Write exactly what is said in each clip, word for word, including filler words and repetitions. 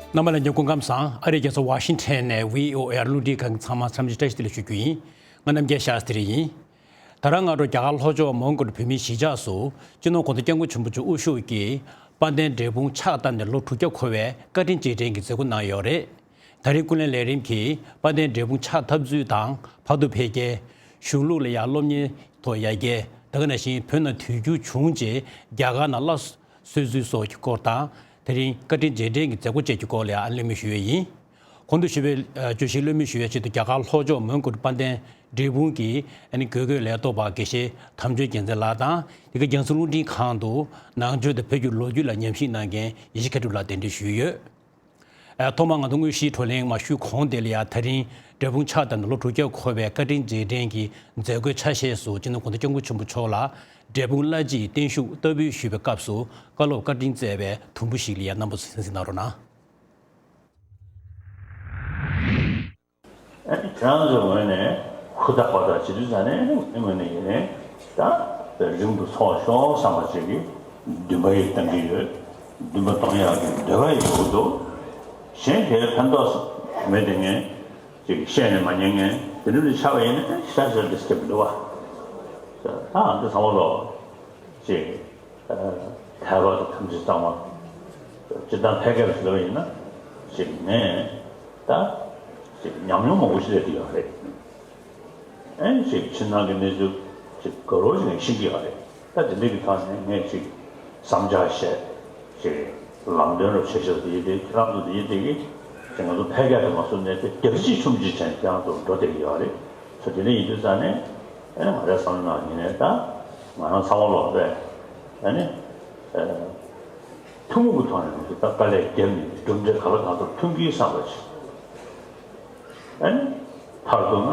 རྣམ་པ་ལྷན་རྒྱས་སྐུ་ཁམས་བཟང་། ཨ་རིའི་རྒྱལ་ས་ཝ་ཤིང་ཊོན་ནས་བྷི་ཨོ་ཨེ་རླུང་འཕྲིན་ཁང་གི་ཚང་མ་འཚམས་འདྲི་བཀྲ་ཤིས་བདེ་ལེགས་ཞུ་རྒྱུ་ཡིན། ང་རྣམ་རྒྱལ་ཤཱསྟྲི་ཡིན། ད་རང་སྔ་དྲོ་རྒྱ་གར་ལྷོ་ཕྱོགས་མོན་གྷོ་བོད་མིའི་གཞིས་ཆགས་སུ་སྤྱི་ནོར་༸གོང་ས་༸སྐྱབས་མགོན་ཆེན་པོ་མཆོག་དབུ་བཞུགས་ཀྱིས་དཔལ་ལྡན་འབྲས་སྤུངས་ཕྱག་བཏབ་ནས་ལོ་དྲུག་བརྒྱ་འཁོར་བའི་བཀའ་དྲིན་རྗེས་དྲན་གྱི་མཛད་སྒོ་གནང་ཡོད་རེད། ད་རིང་ཀུན་གླེང་ལས་རིམ་གྱིས་དཔལ་ལྡན་འབྲས་སྤུངས་ཕྱག་བཏབ་ཚུལ་དང་བར་དུ་འཕེལ་རྒྱས། གཞུང་ལུགས་ལ་ཡང་སློབ་གཉེར་ཐོག་ཡར་རྒྱས། ད་ག་ནང་བཞིན་བོད་ནང་དུས་འགྱུར་བྱུང་རྗེས་རྒྱ་གར་ནང་སླར་གསོ་ཚུལ་སོགས་ཀྱི་སྐོར་དང་། དེ་རིང་བཀའ་དྲིན་རྗེས་དྲན་གྱི་མཛད་སྒོ་བཅས་ཀྱི་སྐོར་ལ་ཡང་གླེང་མོལ་ཞུ་ཡས་ཡིན། གོང་དུ་ཞུས་པའི་ཨ་བརྗོད་གཞིར་གླེང་མོལ་ཞུ་བའི་ཆེད་དུ་རྒྱ་གར་ལྷོ་ཕྱོགས་མོན་གྷོ་དཔལ་ལྡན་འབྲས་སྤུངས་ཀྱི་ཨ་ནི་དགེ་བསྐོས་ལས་ཐོག་པ་དགེ་བཤེས་དམ་ཆོས་རྒྱལ་མཚན་ལགས་དང་། དེ་ག་རྒྱལ་སྲུང་རླུང་འཕྲིན་ཁང་དུ་ནང་ཆོས་དང་བོད་ཀྱི་ལོ་རྒྱུས་ལ་ཉམས་ཞིབ་གནང་མཁན་ཡེ་ཤེས་མཁས་གྲུབ་ལགས་གདན་འདྲེན་ཞུས་ཡོད། ཨ་ཐོག་མར་ང་ཚོ་དངོས་གཞིའི་བགྲོ་གླེང་མ་ཞུས་གོང་དེ་ལ་ཡང་། ད་རིང་འབྲས་སྤུངས་ཕྱག་བཏབ་ནས་ལོ་དྲུག་བརྒྱ་འཁོར་བའི་བཀའ་དྲིན་རྗེས་དྲན་གྱི་མཛད་སྒོའི་ཆ་ཤས་སུ་སྤྱི་ནོར་༸གོང་ས་༸སྐྱབས་མགོན་ཆེན་པོ་མཆོག་ལ་འབྲས་སྤུངས་བླ་སྤྱིའི་བརྟན་བཞུགས་བསྟར་འབུལ་ཞུས་པའི་སྐབས་སུ་བཀའ་སློབ་བཀའ་དྲིན་སྩལ་བའི་དུམ་བུ་ཞིག་ལ་ཡང་རྣམ་པ་ཚོས་གསན་གཟིགས་གནང་རོགས་གནང་། ཨ་ནི་ཁྱེད་རང་ཚོའི་ངོས་ནས་ཧུར་ཐག་པ་ཐག་བྱེད་དུས་ཙང་ནས་ངའི་ངོས་ནས་ཡིན་ནའི་ད་རིང་དུ་འཚོ་བ་ཤོག་བསམ་པ་ཅིག་གིས་འདུན་པ་ཡིས་བཏང་གི་ཡོད། འདུན་པ་གཏོང་ཡག་གི་འདོད་པ་ཡིས་ཡོད་འདུག་གཞན་དེ་ཕན་ཐོགས་མེད་དེ་ངས་ཅིག་བཤད་ནས་མ་ཉན་མཁན་དེ་འདྲ་ལས་ཆགས་པ་ཡིན་ན་ཤ་ཤ་འདི་སྐྱེ་མི་འདུག་བ། ད་ཨ་འདི་ཚང་མ་ལོ་ཅིག་ཨ་ཐར་པ་དང་ཐམས་ཅད་གཙང་མ། སྤྱིར་བཏང་ཕལ་སྐད་ལ་ཞུ་བ་ཡིན་ན་ཅིག་ངས་ད་ཅིག་ཉམས་མྱོང་མང་པོ་ཞིག་སླེབས་ཀྱི་ཡོད་རེད། ཨན་ཅིག་ཕྱི་ནང་གི་གནས་ཚུལ་ཅིག་ག་རོ་ཞིག་ནས་ཤེས་ཀྱི་ཡོད་རེད། ད་དེ་འདྲ་གི་ཐོག་ནས་ངས་ཅིག་བསམ་འཆར་བཤད། ཅིག་ལམ་སྟོན་རོགས་བྱེད་ཤོག་དེ་ཡིན་དེ་ཁྱེད་རང་ཚོ་དེ་ཡིན་དེ་གི་ཅིག་ང་ཚོ་ཕལ་སྐད་དུ་མ་སོང་ནས་དེ་རྒྱབ་ཅིག་ཆུམ་ཅིག་བྱས་ནས་ཁྱེད་རང་ཚོ་འགྲོ་བསྡད་ཀྱི་ཡོད་རེད། ཚོ་དེ་འདྲ་ཡིན་དུས་ཙང་ནས་ཨ་ནི་ང་རའི་བསམ་བློ་ནང་ཡིན་ནས་ད་ང་རང་ཚང་མ་ལོག་པས་ཨ་ནི་ཨ་ཐུན་མོང་གི་ཐོག་ནས་ང་ཚོ་ད་དཀའ་ལས་བརྒྱབ་ནས་གྲུབ་འབྲས་ག་ལ་གང་ཐོབ་ཐོན་གྱི་བསམ་པ་ཅིག་ཨ་ནི་མཐར་གཏུགས་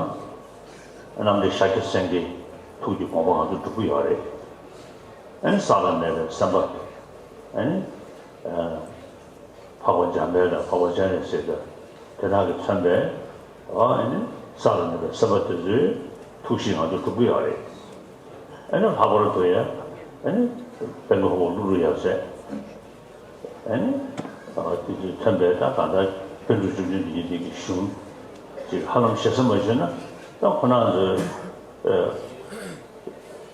ན་རྣམ་འདྲེན་ཤཱཀྱ་སེང་གེའི་ཐུགས་ཀྱི་དགོངས་པ་ང་ཚོ་འགྲུབ་ཀྱི་ཡོད་རེད། ཨ་ནི་བསགས་ལ་མེད་པའི་སེམས་པ། ཨ་ནི་ཨ་འཕགས་པ་འཇམ་དཔལ་དང་འཕགས་པ་སྤྱན་རས་གཟིགས་དང་དེ་དག་གིས་མཚོན་པའི་ཨ་ནི་བསགས་ལ་མེད་པའི་སེམས་པ་དེ་ཚོའི་ཐུགས་གཤིས་ང་ཚོ་འགྲུབ་ཀྱི་ཡོད་རེད། ཨ་ནི་ལྷག་པར་དུ་ཡང་ཨ་ནི་དཔལ་མགོན་འཕགས་པ་ཀླུ་སྒྲུབ་ཡབ་སྲས། ཨ་ནི་ཨ་དེ་ཚོས་མཚོན་པའི་ད་གང་ལྟར་པཎ་གྲུབ་བཅུ་བདུན་འདི་ཉིད་འདི་གི་གཞུང་ཅིག་ཧ་ལམ་ཞེ་ས་མ་ཞུས་ན་ད་ཁོ་རང་ཚོའི་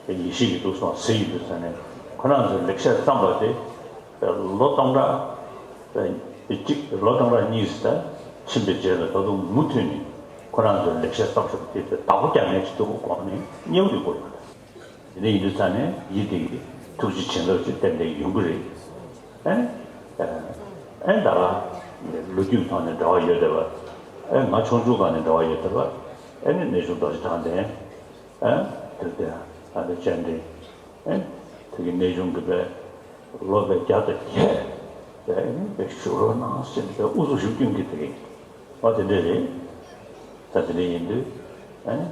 ཨ་ཡེ་ཤེས་ཀྱི་ཐུགས་སུ་མ་ཟིན་ཡོད་དུས་ཙང་ནས་ཁོ་རང་ཚོའི་ལེགས་བཤད་བརྩམས་པ་དེ་ལོ་སྟོང་ཕྲག་གཅིག་ལོ་སྟོང་ཕྲག་གཉིས་ཙམ་ཕྱིན་པའི་རྗེས་ལ་ད་དུང་མུ་མཐུད་ནས་ཁོ་རང་ཚོའི་ལེགས་བཤད་བརྩམས་ཤོག་དེ་དེ་བདག་པོ་རྒྱག་མཁན་ཅིག་འདུག་གོ་ནས་མཉེས་པོ་ཡོད་དགོས་ཡོད། དེ་འདྲ་ཡིན་དུས་ཙང་ནས་ཡིད་བདེ་གི་ཐུགས་རྗེ་བྱིན་རླབས་ཅིག་ཏན་ཏན་ཡོང་གི་རེད། ཨ་ནི་ཨ་ནི་ད་ག་ལོ་རྒྱུས་ཐོག་ནས་འབྲེལ་བ་ཡོད་བསྡད་པ། ཨ་ནི་ང་ཆུང་ཆུང་སྒང་ནས་འབྲེལ་བ་ཡོད་བསྡད་པ། ཨ་ནི་གནས་ཆུང་རྡོ་རྗེ་གྲགས་ལྡན། ཨ་དེར་དེ་ཨ་དེ་སྤྱན་འདྲེན། ཨ་དེ་གི་གནས་ཆུང་གི་པའི་ལོ་པའི་བརྒྱ་དང་བརྒྱད་པའི་ཨ་ནི་པའི་བཞུགས་རོགས་གནང་ཟེར་ནས་པའི་ཨུ་ཚུགས་ཞུ་སྐྱོན་གྱི་དེ་གི་ཨ་དེ་འདྲས་རེད། ད་དེ་འདྲས་ཡིན་དུས་ཨ་ནི་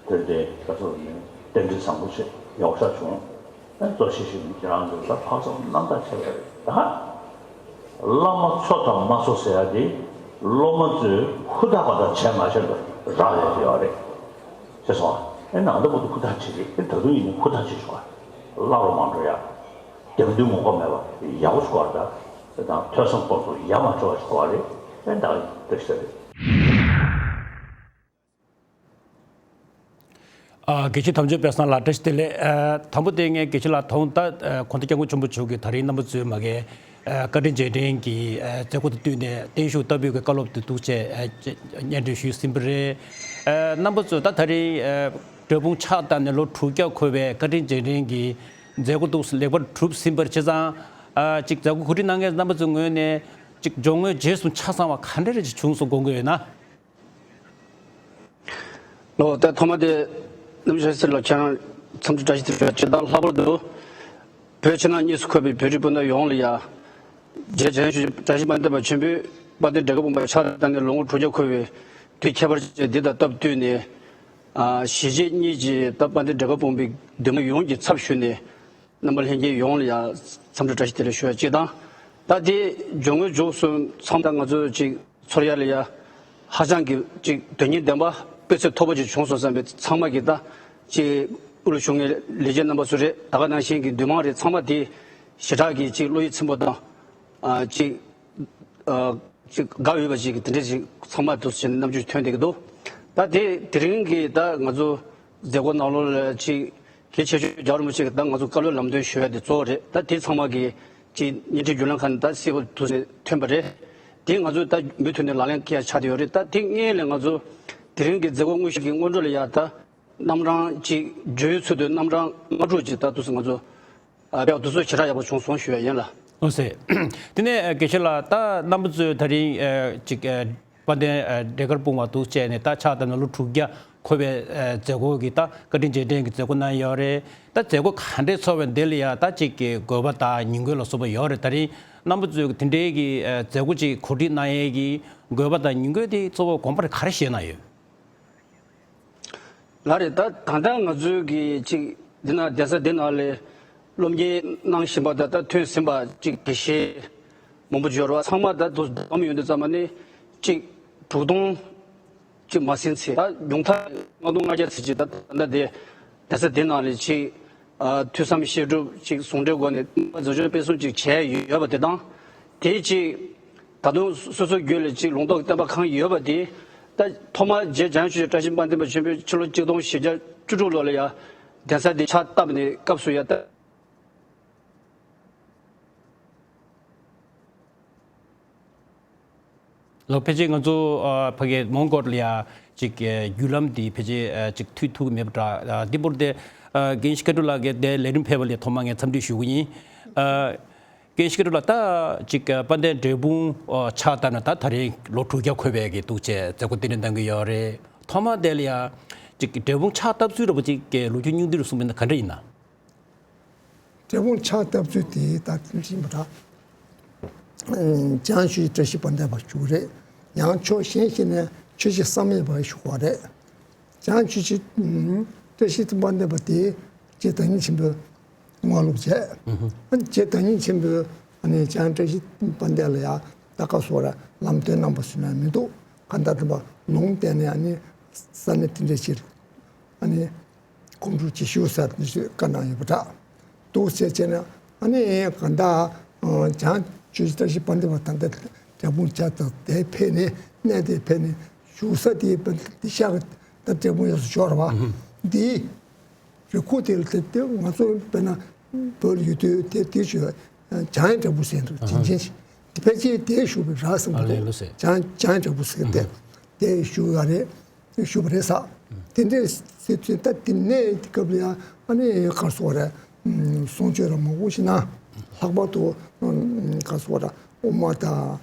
དེར་དེ་ད་ཚོ་ནི་རྟེན་འབྲེལ་བཟང་པོ་བྱས་ཡག་ཤ་བྱུང་། ཨ་གཙོ་ཆེ་ཤོས་ནི་ཁྱེད་རང་ཚོ་ད་ཕག་ཚོགས་རྣམ་དག་ཆེ་བ་རེད་ད། བླ་མ་འཚོ་དང་མ་འཚོ་ཟེར་ཡ་དེ་སློབ་མ་ཚོས་ཧུར་ཐག་པ་དང་བྱས་མ་བྱས་ལ་རག་ལས་ཡོད་རེད། ཤེས་སོང་ཨ། ཨེ་ནང་ད་བར་དུ་ཧུར་ཐག་བྱེད་རེད། ཨེ་ད་དུང་ཡིན་ནའི་ཧུར་ཐག་བྱེད་ཤོག་ཨ། བརླག་རུ་མ་འགྲོ་ཡ། རྒྱབ་མདུན་ངོ་ལྐོག་མེད་པ་ཡག་པོ་ཞིག་དགོས་རེད་ད། དེ་དང་ཐོས་བསམ་སྤོབས་པ་ཡ་མ་བྲལ་བ་ཞིག་དགོས་རེད། ཨེ་ད་འདྲ་ཞིག་རེད། ཨ་དགེ་བཤེས་དམ་ཆོས་དཔལ་བཟང་ལགས་བཀྲ་ཤིས་བདེ་ལེགས། ཨ་དང་པོ་དེ་ངས་དགེ་བཤེས་ལགས་ད་ད་ཨ་གོང་ས་སྐྱབས་མགོན་ཆེན་པོ་མཆོག་གིས་ད་རིང་རྣམ་པ་ཚོའི་མ་གི་ཨ་བཀའ་དྲིན་རྗེས་དྲན་གྱི་ཨ་མཛད་སྒོ་དང་བསྟུན་ནས་བརྟན་བཞུགས་བསྟར་འབུལ་གྱི་བཀའ་སློབ་དེ་འདུག་སེ་ཨ་སྙན་སྒྲོན་ཞུས་ཟིན་པ་རེད། ཨ་རྣམ་པ་ཚོས་ད་ད་རིང་ཨ་འབྲས་སྤུངས་ཕྱག་བཏབ་ནས་ལོ་དྲུག་བརྒྱ་འཁོར་བའི་བཀའ་དྲིན་རྗེས་དྲན་གྱི་མཛད་སྒོ་འདུག་སེ་ལེགས་པར་གྲུབ་ཟིན་པ་རེད། བྱས་ཙང་ཨ་ཅིག་མཛད་སྒོ་གོ་སྒྲིག་གནང་མཁན་རྣམ་པ་ཚོའི་ངོས་ནས་ཅིག་མགྱོགས་དངོས་རྗེས་སུ་ཆ་ཚང་བ་ག་འདྲ་རེ་ཅིག་བྱུང་སོང་དགོངས་ཀྱི་ཡོད་ན། ལོ་ད་ཐོག་མ་དེ་རྣམ་དཔྱོད་ཟེར་ལ་ཁྱེད་རང་འཚམས་འདྲི་བཀྲ་ཤིས་བདེ་ལེགས། སྤྱིར་བཏང་ལྷག་པར་དུ་བོད་ཕྱི་ནང་གཉིས་སུ་འཁོད་པའི་བོད་རིགས་སྤུན་ཟླ་ཡོངས་ལ་ཡ། རྗེ་བྱང་ཆུབ་བཀྲ་ཤིས་དཔལ་ལྡན་པ་ཆེན་པོས་དཔལ་ལྡན་འབྲས་དཀར་སྤུངས་པ་ཕྱག་བཏབ་ནས་ལོ་ངོ་དྲུག་བརྒྱ་འཁོར་བའི་དུས་ཁྱད་པར་ཅན་འདི་དང་སྟབས་བསྟུན་ནས། ཨ་གཞིས་བྱེས་གཉིས་ཀྱི་ད་དཔལ་ལྡན་འབྲས་དཀར་སྤུངས་པའི་འདུས་མང་ཡོངས་ཀྱི་ཚབ་ཞུས་ནས། རྣམ་པ་ལྷན་རྒྱས་ཡོངས་ལ་ཡང་འཚམས་འདྲི་བཀྲ་ཤིས་བདེ་ལེགས་ཞུ་ཡ་གཅིག་དང་། ད་དེ་མགྱོགས་མྱུར་མགྱོགས་སུ་ཚང་མ་ང་ཚོ་ཅིག་ཚོར་ཡ་ལ་ཡ་ཧ་ཅང་གི་ཅིག་དོན་སྙིང་ལྡན་པ་སྤུས་ཚད་མཐོ་པོ་ཅིག་བྱུང་སོང་བསམ་པའི་ཚང་མ་གི་ད་ཅིག་དབུ་བླ་ཞུ་མཁན་ལས་བྱེད་རྣམ་པ་ཚོ་རེད། ད་ག་ནང་བཞིན་གྱི་འདུས་མང་རེད། ཚང་མ་དེ་ཞེ་དྲག་གི་ཅིག་བློ་ཡིད་ཚིམ་པོ་དང་ཨ་ཅིག་ཨ་ ཅིག་དགའ་འོས་པ་ཅིག་དེ་འདྲ་ཅིག་ཚང་མ་འདུག་ཟེར་ནས་རྣམ་འགྱུར་ཐོན་བསྡད་ཀྱི་འདུག་ད་དེ་དེ་རིང་གི་ད་ང་ཚོ་མཛད་སྒོ་ནང་ལོགས་ལ་ཅིག་གལ་ཆེ་ཤོས་རྒྱལ་བ་རིན་པོ་ཆེ་གི་ད་ང་ཚོ་བཀའ་སློབ་ལམ་སྟོན་ཞུ་ཡ་དེ་གཙོ་བོ་རེད། ད་དེ་ཚང་མ་གི་ཅིག་བརྙན་འཕྲིན་བརྒྱུད་ལམ་ཁག་ནས་ད་གསལ་པོ་འདུག་ཟེར་ཐོན་པ་རེད། དེ་ང་ཚོ་ད་མུ་མཐུད་ནས་ལག་ལེན་འཁེལ་ཡ་ཆགས་བསྡད་ཡོད་རེད། ད་དེ་སྔོན་ལ་ང་ཚོ་དེ་རིང་གི་མཛད་སྒོ་དངོས་གཞི་གི་སྔོན་འགྲོ་ལ་ཡ་ད་རྣམ་གྲངས་ཅིག་བརྗོད་ཡུལ་ཚུལ་དུ་རྣམ་གྲངས་ལྔ་དྲུག་ཅིག་ད་འདུག་སེ་ང་ཚོ་ཨ་དཔེ་འདུག་སེ་ཞེ་དྲག་ཡག་པོ་བྱུང་སོང་ཞུ་ཡ་ཡིན་ལ། ཨོ་སེ། དེ་ནས་དགེ་བཤེས་ལགས་ད་རྣམ་པ་ཚོས་ད་རིང་ཨ་ཅིག་ཨ་དཔལ་ལྡན་ཨ་འབྲས་དཀར་སྤུངས་པ་འདུག་བྱས་ནས་ད་ཕྱག་བཏབ་ནས་ལོ་དྲུག་བརྒྱ་འཁོར་བའི་ཨ་མཛད་སྒོ་གི་ད་བཀའ་དྲིན་རྗེས་དྲན་གྱི་མཛད་སྒོ་གནང་ཡོད་རེད། ད་མཛད་སྒོ་ག་འདྲས་ཚོགས་པའི་འདི་ལ་ཡ་ད་ཅིག་གི་དགོས་པ་དང་ཉིན་འགོད་ལ་སོགས་པ་ཡོད་རེད། ད་རིང་རྣམ་པ་ཚོས་དེ་འདྲའི་གི་ཨ་མཛད་སྒོ་ཅིག་གོ་སྒྲིག་གནང་ཡས་ཀྱི་དགོས་པ་དང་ཉིན་འགོད་དེ་གཙོ་བོ་དགོངས་པ་རེ་ག་རེ་བཞེས་གནང་ཡོད། ལགས་རེད། ད་ད་ལྟ་ང་ཚོའི་གི་ཅིག་འདི་ན་གདན་ས་འདི་ནང་ལ་སློབ་གཉེར་གནང་བཞིན་པ་ད་ལྟ་ཐོན་ཟིན་པ་ཅིག་དགེ་བཤེས་མང་པོ་འབྱོར་བ་ཚང་མ་ད་དུ་བསྡོམས་ཡོང་དུས་ཙམ་པ་ནི་ཅིག་དྲུག་སྟོང་ཅིག་མ་ཟིན་ཚེ་ད་ཉུང་མཐའ་ལྔ་སྟོང་ལྔ་བརྒྱ་ཙམ་ཅིག་ད་ད་ལྟ་དེ་གདན་ས་འདི་ནང་ལ་ཅིག་ཨ་ཐོས་བསམ་བཤད་སྒྲུབ་ཅིག་ཟུང་འབྲེལ་སྒོ་ནས་འཛིན་སྐྱོང་སྤེལ་གསུམ་ཅིག་བྱས་ཡོད་པ་དེ་དང་། དེའི་ཅིག་ད་དུང་སོ་སོའི་རྒྱུད་ལ་ཅིག་ལུང་རྟོགས་བསྟན་པ་གང་ཡོད་པ་དེ་ད་ཐོག་མར་རྗེ་འཇམ་དབྱངས་ཆོས་ཀྱི་བཀྲ་ཤིས་དཔལ་ལྡན་པ་ཆེན་པོས་ཕྱི་ལོ་ཆིག་སྟོང་བཞི་བརྒྱ་བཅུ་དྲུག་ལོ་ལ་ཡ་གདན་ས་འདི་ཕྱག་བཏབ་ནས་སྐབས་སུ་ཡ་ད། ལགས། ཕལ་ཆེར་ང་ཚོ་ཨ་ཕ་གིའི་མོན་གྷོ་ལ་ཡ་ཅིག་ཨ་བརྒྱུད་ལམ་འདི་ཕལ་ཆེར་ཨ་ཅིག་མཐུད་ཐུབ་ཀྱི་མེད་པ་འདྲ། ཨ་འདི་བར་དེ་ཨ་རྒན་ཤེས་མཁས་གྲུབ་ལགས་ཀྱིས་དེ་ལས་རིམ་ཕེབས་པ་ལ་ཐོག་མར་ངས་འཚམས་འདྲི་ཞུ་གི་ཡིན། ཨ་རྒན་ཤེས་མཁས་གྲུབ་ལགས་ད་ཅིག་ཨ་དཔལ་ལྡན་འབྲས་སྤུངས་ཨ་ཕྱག་བཏབ་ནས་ད་ད་རེས་ལོ་དྲུག་བརྒྱ་འཁོར་བའི་གི་འདུག་བྱས་མཛད་སྒོ་རྟེན་འབྲེལ་གནང་གི་ཡོད་རེད། ཐོག་མར་དེ་ལ་ཡ་ཅིག་འབྲས་སྤུངས་ཕྱག་བཏབ་ཚུལ་འདྲ་པོ་ཅིག་གི་ལོ་རྒྱུས་སྙིང་བསྡུས་རུ་གསུངས་པ་ཡིན་ན་ག་འདྲ་ཡིན་ན། འབྲས་སྤུངས་ཕྱག་བཏབ་ཚུལ་དེ་ད་ཐེངས་ཤིག་མ་དྲག་འཇམ་དབྱངས་ཆོས་ཀྱི་བཀྲ་ཤིས་དཔལ་ལྡན་པ་བཞུགས་རེད། ཡང་ཕྱོགས་གཞན་ཞིག་ནས་ཆོས་རྗེ་བསམ་ཡས་པ་བཞུགས་པ་རེད། འཇམ་དབྱངས་ཆོས་ཀྱི་བཀྲ་ཤིས་དཔལ་ལྡན་པ་དེ་རྗེ་བདག་ཉིད་ཆེན་པོས་དངོས་སློབ་བྱས། ཨ་ནི་རྗེ་བདག་ཉིད་ཆེན་པོས་ཨ་ནི་འཇམ་དབྱངས་བཀྲ་ཤིས་དཔལ་ལྡན་ལ་ཡང་ད་ག་སོགས་ར་ལམ་སྟོན་གནང་པ་ཟེར་ན་མི་འདུག་གང་ལྟར་དེ་པ་ལུང་བསྟན་ནས་ཨ་ནི་ས་གནས་དེ་འདྲ་ཕྱིར་ཨ་ནི་སྒོམ་སྒྲུབ་ཅིག་ཞུ་ཟེར་ནས་བཀའ་གནང་ཡོད་པ་འདྲ། འདུག་ཟེར་བྱས་ན་ཨ་ནི་གང་ལྟར་འཇམ་དབྱངས་ཆོས་ཀྱི་བཀྲ་ཤིས་དཔལ་ལྡན་པ་ད་ལྟ་འབྲས་སྤུངས་ཕྱག་བཏབ་དེ་ཕེབས་ནས་གནས་དེ་ཕེབས་ནས་བཞུགས་ས་དེ་དེ་ཤག་ད་འབྲས་སྤུངས་ཡོངས་སུ་འབྱོར་བ་འདི། རི་ཁུག་དེ་ལ་དེ་དེ་ང་ཚོ་དཔེར་ན་བོད་ལ་ཡོད་དུས་དེ་དེ་ཆོས་འཇམ་དབྱངས་འབྲས་སྤུངས་ཟེར་འདུག་ཅིང་ཅིང་ཕལ་ཆེར་དེ་བཞུགས་པའི་ར་བསམ་གྱི་འདུག་ལོས་ཟེར། འཇམ་འཇམ་དབྱངས་འབྲས་སྤུངས་ཟེར་དེ་དེ་བཞུགས་ཡ་རེད། བཞུགས་པ་རེད་ས། དེ་འདྲས་ཟེར་དུས་ད་དེ་ནས་དེ་སྐབས་ལ་ཡ་ཨ་ནི་གར་སོགས་ར་གསུང་ཆོས་ར་མང་པོ་ཞིག་ན་ལྷག་པར་དུ་གར་སོགས་ར་དབུ་མ་དང་།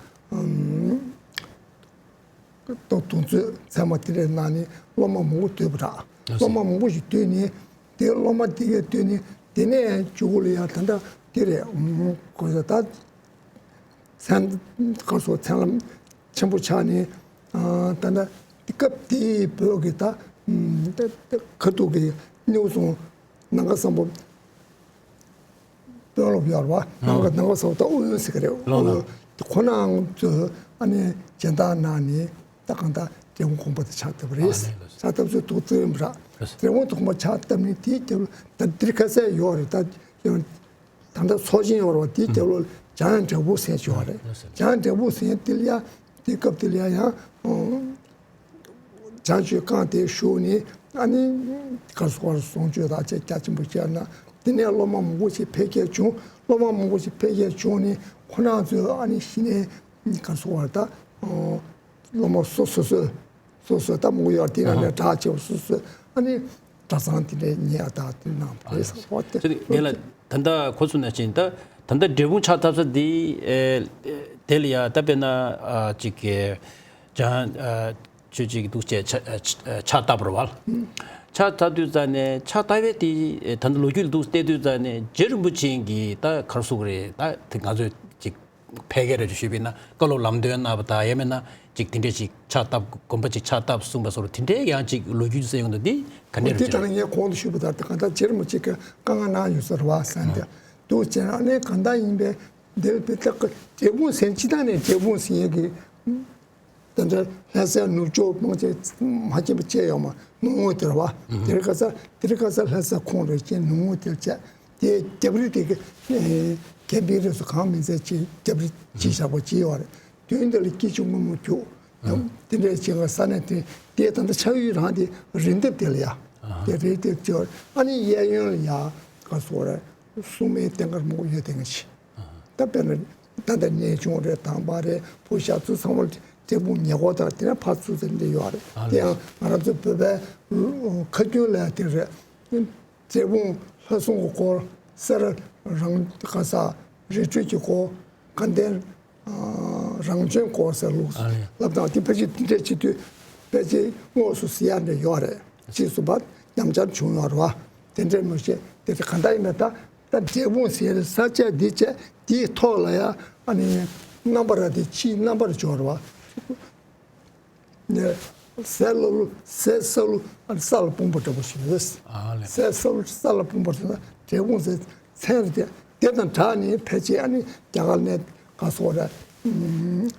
ཏོག་དུང་ཚོད་ཚད་མ་དེ་རེད་ན་ནི་སློབ་མ་མང་པོ་འདུས་པ་འདྲ། སློབ་མ་མང་པོ་ཞིག་འདུས་ནས་དེ་སློབ་མ་དེ་གས་འདུས་ནས་དེ་ནས་མཇུག་གུ་ལ་ཡང་ད་ལྟ་དེ་རེད་གོ་ས་ད་མཚན་ག་སོགས་མཚན་ལམ་ཆེན་པོ་ཆགས་ནས་ད་ལྟ་དེ་སྐབས་དེའི་བོད་ཀྱི་ད་ཁ་ཐུག་གི་སྣེའུ་སོང་ནང་ག་སམ་པོ། དཔོན་སློབ་ཡོད་རེད་བ། ནང་གི་ནང་གི་ཚོགས་ད་ཨུ་ཡོན་ཟེར་གི་རེད། ལགས་ལགས། ཁོ་ནའང་ཚོས་ཨ་ནི་སྦྱིན་བདག་གནང་ནས་ད་གང་ལྟར་འབྲས་སྤུངས་དགོན་པ་དེ་ཕྱག་བཏབ་པ་རེད། ཨ་ནི་ལགས་སོ། ཕྱག་བཏབ་ཚོད་ཐུགས་བརྩེ་ཡོད་པ་རེད། ལགས་སོ། འབྲས་སྤུངས་དགོན་པ་ཕྱག་བཏབ་ནས་དེའི་རྒྱབ་ལ་ད་འདིར་ཁ་གསལ་ཡོད་རེད་ད། ད་ལྟ་ཚོགས་ཆེན་ཡོད་རེད་བ། དེའི་རྒྱབ་ལ་འཇམ་དབྱངས་འབྲས་སྤུངས་ཟེར་ཡོད་རེད། ལགས་སོ། འཇམ་དབྱངས་འབྲས་སྤུངས་ཟེར་དེ་ལ་ཡ་དེ་སྐབས་དེ་ལ་ཡ་ཡང་། བྱང་ཆུབ་བསྐང་སྟེ་བཞུགས་ནས་ཨ་ནི་གར་སོགས་པར་གསུང་ཆོས་དང་བཅས་རྒྱ་ཆེན་པོ་བཤད་ན། དེ་ནས་སློབ་མ་མང་པོ་ཞིག་འཕེལ་རྒྱས་བྱུང་། སློབ་མ་མང་པོ་ཞིག་འཕེལ་རྒྱས་བྱུང་ནས་ཁོ་རང་ཚོས་ཨ་ནི་གཞི་ནས་གར་སོགས་པར་ད་སློབ་མ་སོ་སོ་སོ་སོ་སོ་ད་མང་པོ་ཡོད་དེ་ནང་ནས་གྲགས་ཆེ་བ་སོ་སོ་ཨ་ནི་གྲྭ་ཚང་དེ་འདྲའི་ཉེ་བ་དང་དེ་གནང་བ་རེད་ཟེར་བ་དེ། ངས་ལ་ད་ལྟ་གོ་སོང་ན་ཅིང་ད་ད་ལྟ་འབྲས་སྤུངས་ཕྱག་བཏབ་ས་འདི་དེ་ལ་ཡ་ད་དཔེར་ན་ཅིག་གི། ཅང་། ཆོས་ཅིག་འདུག་ཅེས་ཕྱག་བཏབ་པ་རེད་བ། ཕྱག་བཏབ་དུས་ཙ་ནས་ཕྱག་བཏབ་པའི་དེ་ད་ལྟ་ལོ་རྒྱུས་ལ་འདུག་བལྟས་དུས་ཙ་ནས་རྗེ་རིན་པོ་ཆེ་གིས་ད་ག་རེ་ཟེར་དགོས་རེད། ད་དེ་ང་ཚོས་ཅིག་ཕལ་སྐད་རེ་ཞུས་པ་ཡིན་ན་བཀའ་སློབ་ལམ་སྟོན་གནང་བ་དང་ཡང་མིན་ན་ཅིག་དེ་འདྲས་ཅིག་ཕྱག་བཏབ་དགོན་པ་ཅིག་ཕྱག་བཏབ་གསུངས་པ་སོགས་དེ་འདྲས་ཡང་ཅིག་ལོ་རྒྱུས་ཟེར་ཡོང་དུས་འདི་ག་འདྲས་རེད། དེ་ལྟར་ངས་གོང་དུ་ཞུས་པ་ལྟར་ད་གང་ལྟར་རྗེ་རིན་པོ་ཆེ་གིས་བཀའ་མངགས་གནང་ཡོད་ས་རེད་བ་བསམ་སྟེ་འདུག་བྱས་ན་ཨ་ནི་གང་ལྟར་ཡིན་པའི་འདིར་དཔེ་ལྟ་འབྲས་སྤུངས་ཟེར་སྤྱི་བཏང་ནས་འབྲས་སྤུངས་ཟེར་ཡས་ཀྱི། དེ་འདྲ་ལྷ་སའི་ནུབ་ཕྱོགས་སྤང་བྱེད་མ་སྐྱེས་པ་བཅས་ཡོད་མ་ནུབ་ངོས་དེར་བ། དེར་ཁ་ས་དེར་ཁ་ས་ལྷ་ས་ཁོངས་རེ་ཅན་ནུབ་ངོས་དེར་བཅས་དེ་རྒྱབ་རི་དེ་གི་ཁེ་པི་རི་སུ་གང་མིན་ཚད་ཅིག་རྒྱབ་རི་ཅིག་བཞག་པ་ཅིག་ཡོད་རེད། དོན་དེ་ལ་སྐད་ཅིག་སྔོན་མོ་རྒྱུགས། ཨ། དེ་འདྲ་བྱེད་ག་ས་ནས་དེ་དེ་ད་ལྟ་ཆགས་ཡུལ་རང་དེ་རི་འདབས་དེ་ལ་ཡ། ཨ་ཧ། དེ་རི་འདབས་ཅིག་ཨ་ནི་གཡས་གཡོན་ལ་ཡ་ག་སོ་ར་སྲུང་མའི་རྟེན་འབྲེལ་མང་པོ་ཡོད་དེ་ང་ཆེ། ད་དཔེར་ན་ད་ལྟ་གནས་ཆུང་རེད། དང་པ་རེད། བོད་ཤར་ཚུར་ཚང་མ་འབྲས་སྤུངས་ཉེ་འཁོར་དང་དེ་ནས་ཕར་ཚུར་ཟེར་འདི་ཡོད་རེད། ཨ་དེ་ཡང་ང་རང་ཚོ་བོད་པའི་ཁ་རྒྱུན་ལ་དེ་རེད། འབྲས་སྤུངས་ལྷ་སྲུང་གི་སྐོར། སེ་ར་རང་ག་ས་རི་ཁྲོད་ཀྱི་སྐོར། དགའ་ལྡན་རང་བྱོན་སྐོར་ཟེར་ལུགས་ཨ་ལེ། ལབ་དང་དེ་ཕལ་ཆེར་དེ་འདྲས་བྱེད་དུས་ཕལ་ཆེར་དངོས་སུ་ཟེར་ཡ་འདྲ་ཡོད་རེད། ཅེས་སུ་བ་ཉམས་ཆག་བྱུང་ཡོད་རེད་བ། དེ་འདྲས་མི་ཤེས་དེ་དེ་ག་འདྲ་ཡིན་ན་ད་ད་འབྲས་སྤུངས་ཟེར་ས་ཆ་འདི་བྱས་དེའི་ཐོག་ལ་ཡ་ཨ་ནི་རྣམ་པར་དེ་ཕྱིའི་རྣམ་པར་འབྱོར་བ། ནས་ཟས་སླ་ལུ་ཟས་སྲ་ལུ་ཨ་ནི་ས་ལ་སྤུངས་པ་འདྲ་པོ་ཞིག་རེད། ཨ་ལེ། ཟས་སྲ་ལུ་ས་ལ་སྤུངས་པ་རེད་ན་འབྲས་སྤུངས་ཟེར་མཚན་རེད་དེ། དེ་དང་སྦྲགས་ནས་ཕལ་ཆེར་ཨ་ནི་རྒྱ་གར་ནས་ག་སོགས་ར་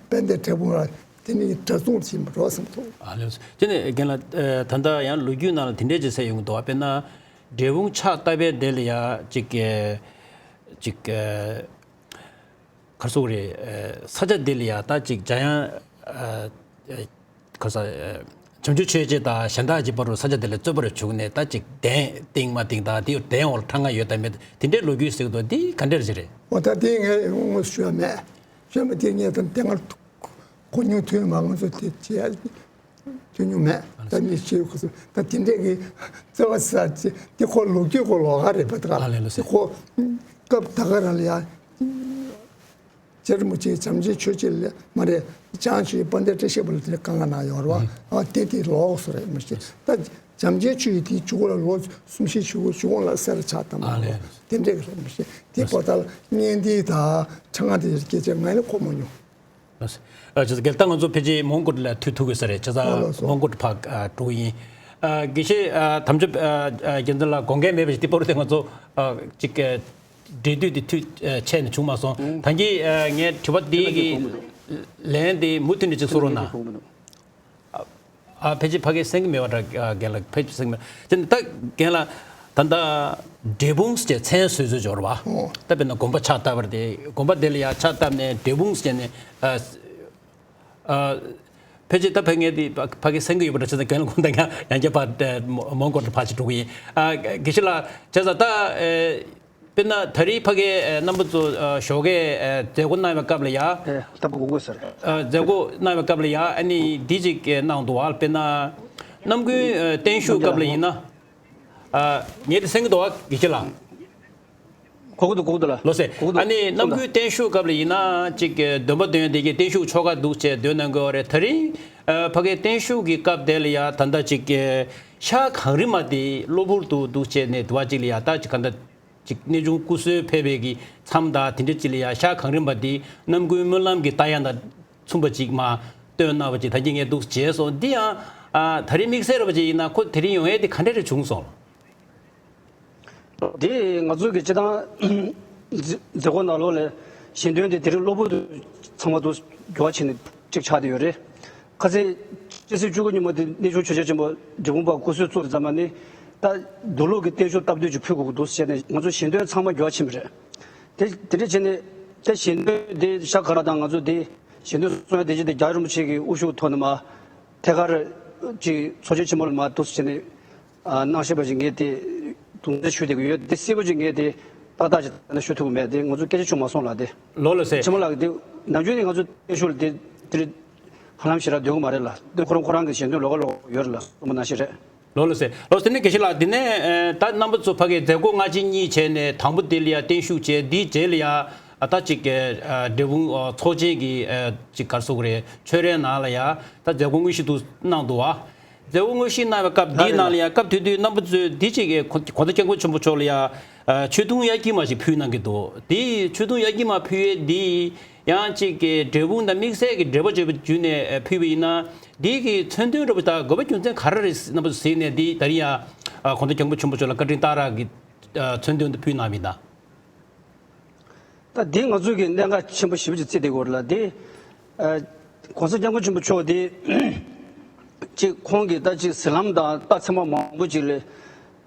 དཔལ་ལྡན་འབྲས་སྤུངས་ར་དེ་ནི་འདྲ་མཚུངས་ཡིན་པ་འགྲོ་བསམ་ཐུབ། ཨ་ལེ། དེ་ནས་རྒན་ལགས་ད་ལྟ་ཡང་ལོ་རྒྱུས་ནང་ལ་དེ་འདྲས་ཅིག་གསལ་ཡོང་གི་འདུག་དཔེར་ན་འབྲས་སྤུངས་ཕྱག་བཏབ་པའི་དེ་ལ་ཡ་ཅིག་ཅིག་ག་རེ་ཟེར་དགོས་རེད། ས་ཆ་འདི་ལ་ཡ་ད་ཅིག་འཇམ་དབྱངས་ག་ས་བྱང་ཆུབ་ཆོས་རྗེ་དང་གཞན་དག་གི་བར་དུ་ས་ཆ་འདི་ལ་རྩོད་པ་རུ་བྱུང་ནས་ད་ཅིག་གདན་བཏིང་མ་བཏིང་དང་དེ་གདན་འོག་ལ་ཁྲ་ང་ཡོད་དང་མེད་དེ་འདྲའི་ལོ་རྒྱུས་ཟེར་གི་འདུག་འདི་ག་འདྲ་ཞིག་རེད། འོ་ད་དེ་ངས་དངོས་སུ་ཞུ་བ་མེད། ཞུ་བ་མེད་དེ་ངས་ད་དེ་སྔར་གོ་མྱོང་ཐོས་མ་ང་ཚོ་དེ་བྱེད་ཡ། ཐོན་མྱོང་མེད། ད་ནི་ཤེས་ཁུ་སུ་ད་དེ་འདྲས་ཀྱི་རྩེ་བ་ཟ་ཅི་དེ་ཁོ་ལོ་རྒྱུས་ཁོ་ལོ་ག་རེད་པ་ད་ག་ཨ་ལེ་ལོ་སེ། ཁོ་སྐབས་ད་ག་རང་ལ་ཡ་རྗེ་རིན་པོ་ཆེ་བྱམས་ཆེན་ཆོས་རྗེ་ལ་མ་རེད། བྱང་ཆུབ་དཔལ་ལྡན་བཀྲ་ཤིས་པ་ལ་དེ་གང་ག་ན་ཡོད་རེད་བ། ཨ་དེ་དེ་ལོག་སུ་རེད་མི་ཤེས། ད་བྱམས་ཆེན་ཆོས་ཀྱི་དེའི་མཇུག་ལ་ལོ་གསུམ་བཞི་བཞི་དགུ་བཞི་གོང་ལ་སེ་ར་ཕྱག་བཏབ་མ་རེད། དེ་འདྲས་ཀྱི་རེད་མི་ཤེས། དེ་པོ་ད་ལ་གཉེན་འདི་ད་ཁྲ་ང་དེ་སྐད་ཆ་ང་ལ་གོ་མ་མྱོང་། ལགས་སོ། ཨ་བྱས་ཙང་རྒན་ད་ང་ཚོ་ཕལ་ཆེར་མོན་གྷོ་ལ་ཐུག་ཐུག་དགོས་ས་རེད། བྱས་ཙང་ཨོ་ལགས་སོ། མོན་གྷོ་ཕར་ཨ་འགྲོ་གི་ཡིན། ཨ་དགེ་བཤེས་ཨ་དམ་ཆོས་ཨ་ཨ་རྒྱལ་མཚན་ལགས་དགོངས་འགལ་མེད་པ་ཞིག་དེ་བར་དུ་ང་ཚོ་ཨ་ཅིག་ཨ་འབྲེལ་མཐུད་དེ་མཐུད་ཨ་ཆད་ནས་བྱུང་མ་སོང་། ད་གིན་ཨ་ངས་དྲི་བ་འདི་གི་ལན་དེ་མུ་མཐུད་ནས་ཅིག་གསུང་རོགས་གནང་། ཨ་ཕལ་ཆེར་ཕ་གིར་གསན་གྱི་མེད་པ་འདྲ། རྒན་ལགས་ཕལ་ཆེར་གསན་གྱི་མེད། དེ་ནི་ད་རྒན་ལགས་ད་ལྟ་འབྲས་སྤུངས་ཟེར་མཚན་གསོལ་ཚུལ་འབྱོར་བ། ཨོ། ད་དཔེར་ན་དགོན་པ་ཕྱག་བཏབ་པ་རེད་དེ། དགོན་པ་དེ་ལ་ཡ་ཕྱག་བཏབ་ནས་འབྲས་སྤུངས་ཟེར་ནས་ཨ་ཨ་ཕལ་ཆེར་ད་ཕ་ངས་དེ་ཕ་ཕ་གིར་གསན་གྱི་ཡོད་པ་འདྲ། བྱས་ཙང་རྒན་ལགས་ཁོང་ད་ཡང་ཡང་བསྐྱར་ཕར་མོན་གྷོ་ཕར་ཅིག་འགྲོ་གི་ཡིན། ཨ་དགེ་བཤེས་ལགས་བྱས་ཙང་ད་ཨེ། དཔེར་ན་ད་རེས་ཕ་གིའི་ཨ་རྣམ་པ་ཚོ་ཨ་ཞོགས་ཀས་ཨ་མཛད་སྒོ་གནང་བའི་སྐབས་ལ་ཡ། ཨེ་ལྟ་བུ་དགོས་དགོས་ཟེར། ཨ་མཛད་སྒོ་གནང་བའི་སྐབས་ལ་ཡ་ཨ་ནི་འདི་ཅིག་གནང་འདུག་བ། དཔེར་ན་རྣམ་ཀུན་ཨ་བརྟན་བཞུགས་སྐབས་ལ་ཡིན་ན། ཨ་ངས་དེ་གསན་གྱི་འདུག་བ་དགེ་བཤེས་ལགས། གོ་གི་འདུག་གོ་གི་འདུག་ལགས། ལགས་སོ། གོ་གི་འདུག་ཨ་ནི་རྣམ་ཀུན་བརྟན་བཞུགས་སྐབས་ལ་ཡིན་ན་ཅིག་གི་འདོན་པ་འདོན་དེ་གི་བརྟན་བཞུགས་ཆོ་ག་འདུག་བྱས་འདོན་གནང་གི་ཡོད་རེད། ད་རེས་ཨ་ཕ་གིའི་བརྟན་བཞུགས་ཀྱི་སྐབས་དེ་ལ་ཡ་ད་ལྟ་ཅིག་གི་ཤར་གངས་རི་མ་དེ་གློ་བུར་དུ་འདུག་བྱས་ནས་དུ་བ་ཅིག་ལ་ཡ་ད་ཅིག་ག་འདྲ། ཅིག་གནས་ཆུང་སྐུ་གསོལ་ཕེབས་པའི་གི་མཚམས་དང་དེ་འདྲ་ཅིག་ལ་ཡ་ཤར་གངས་རི་མ་འདི་རྣམ་ཀུན་སྨོན་ལམ་གྱི་རྟ་དབྱངས་དང་མཚུངས་པ་ཅིག་མ་བཏོན་གནང་བ་ཅིག་ད་གིན་ངས་འདུག་བྱས་སོང་། འདི་ཡང་ཨ་ད་རེས་དམིགས་བསལ་ར་བ་ཅིག་ཡིན་ན་ཁོ་དེ་རིང་ཡོང་ཡས་དེ་ག་འདྲ་རེ་བྱུང་སོང་། འདི་ང་ཚོའི་གི་སྤྱི་བཏང་མཛད་སྒོ་ནང་ལོགས་ལ་ཞལ་འདོན་དེ་དེ་རིང་གློ་བུར་དུ་ཚང་མ་འདུག་འགྱུར་བ་ཕྱིན་ནས་ཅིག་ཆགས་བསྡད་ཡོད་རེད། ཁ་སང་སྤྱི་ཚེས་བཅུ་དགུ་ཉིན་མོ་དེ་གནས་ཆུང་ཆོས་རྒྱལ་ཆེན་པོ་འབྲས་སྤུངས་པ་སྐུ་གསོལ་བཙུགས་ཙམ་པ་ནི་ད་འདུག་ལུགས་ཀྱི་བརྟན་བཞུགས་སྟབས་བདེ་ཅིག་ཕུལ་དགོས་ཀྱི་འདུག་ཟེར་ནས་ང་ཚོ་ཞལ་འདོན་ཚང་མ་འགྱུར་བ་ཕྱིན་པ་རེད། དེ་དེ་འདྲ་བྱས་ནས་དེ་ཞལ་འདོན་དེ་ཤར་གངས་རི་དང་ང་ཚོ་དེ་ཞལ་འདོན་གསུང་ཡ་དེ་ཅི་དེ་རྒྱལ་བ་རིན་པོ་ཆེ་གི་དབུ་བཞུགས་ཐོག་ནས་མ་ཐད་ཀར་ཅིག་ཚོགས་ཆེན་ཆེན་མོ་ལ་མ་འདུག་ཟེར་ནས་གནང་ཤེས་པ་ཅིག་ངས་དེ་དུང་འཛིན་ཞུ་བསྡད་ཀྱི་ཡོད། དེ་གསལ་པོ་ཅིག་ངས་དེ་ཏག་ཏག་ཅིག་ད་ནས་ཞུ་ཐུབ་ཀྱི་མེད། དེ་ང་ཚོ་སྐད་ཆ་བྱུང་མ་སོང་ལ་དེ། ལོ་ལ་ཟེར། ཆེན་མོ་ལགས་ཀྱིས་དེ་ནམ་རྒྱུན་ནས་ང་ཚོ་བརྟན་བཞུགས་ལ་དེ་དེ་ཧ་ལམ་ཞེ་དྲག་འདོན་གྱི་མ་རེད་ལ། དེ་ཁོ་རང་ཁོ་རང་གི་ཞལ་འདོན་ལོགས་ཀ་ལོགས་ཡོད་རེད་ལ་གསུངས་པ་ནང་བཞིན་རེད། ལོ་ལ་ཟེར། ལོ་དེ་ནས་དགེ་བཤེས་ལགས་དེ་ནས་ཨ་ད་རྣམ་པ་ཚོ་ཕ་གིའི་མཛད་སྒོ་སྔ་ཕྱི་གཉིས་བྱས་ནས་དང་པོ་དེ་ལ་ཡ་བརྟན་བཞུགས་བྱས། དེའི་རྗེས་ལ་ཡ་ཨ་ད་ཅིག་ཨ་འབྲས་སྤུངས་ཨ་ཚོགས་ཆེན་གྱི་ཨ་ཅིག་ག་རེ་ཟེར་དགོས་རེད། ཆོས་རའི་ནང་ལ་ཡ་ད་མཛད་སྒོ་དངོས་གཞི་དུ་གནང་འདུག་བ། མཛད་སྒོ་དངོས་གཞི་གནང་བའི་སྐབས་འདིའི་ནང་ལ་ཡ་སྐབས་དེ་དུས་རྣམ་པ་ཚོས་འདི་ཅིག་གི་གོང་ས་སྐྱབས་མགོན་ཆེན་པོ་མཆོག་ལ་ཡ་ཨ་ཆོས་དུང་ཡ་དཀྱིལ་མ་ཞིག་ཕུལ་གནང་གི་འདུག་དེ་ཆོས་དུང་ཡ་དཀྱིལ་མ་ཕུལ་ཡས་འདི་ཡང་ཅིག་གི་འབྲས་སྤུངས་དང་དམིགས་བསལ་གྱི་འབྲེལ་བ་བྱས་པ་བརྒྱུད་ནས་ཕུལ་བ་ཡིན་ན། འདི་གི་མཚོན་དོན་འདྲ་པོ་དང་དགོས་པ་རྒྱུ་མཚན་ག་རེ་རེད་རྣམ་པ་ཚོ་གཟིགས་ནས་འདི་ད་རིང་ཡ་ཨ་གོང་ས་སྐྱབས་མགོན་ཆེན་པོ་མཆོག་ལ་བཀའ་དྲིན་གཏང་རག་གི་ཨ་མཚོན་དོན་དུ་ཕུལ་གནང་བ་ཡིན་ད། ད་འདི་ང་ཚོའི་གི་གནད་འགག་ཆེན་པོ་ཞེ་པོ་ཅིག་བརྩིས་བསྡད་ཡོད་རེད་ལ། འདི་ཨ་གོང་ས་སྐྱབས་མགོན་ཆེན་པོ་མཆོག་འདི་ཅིག་ཁོང་གིས་ད་ཅིག་ཟིལ་ལམ་དང་རྟགས་མཚན་མ་མང་པོ་ཅིག་ལ་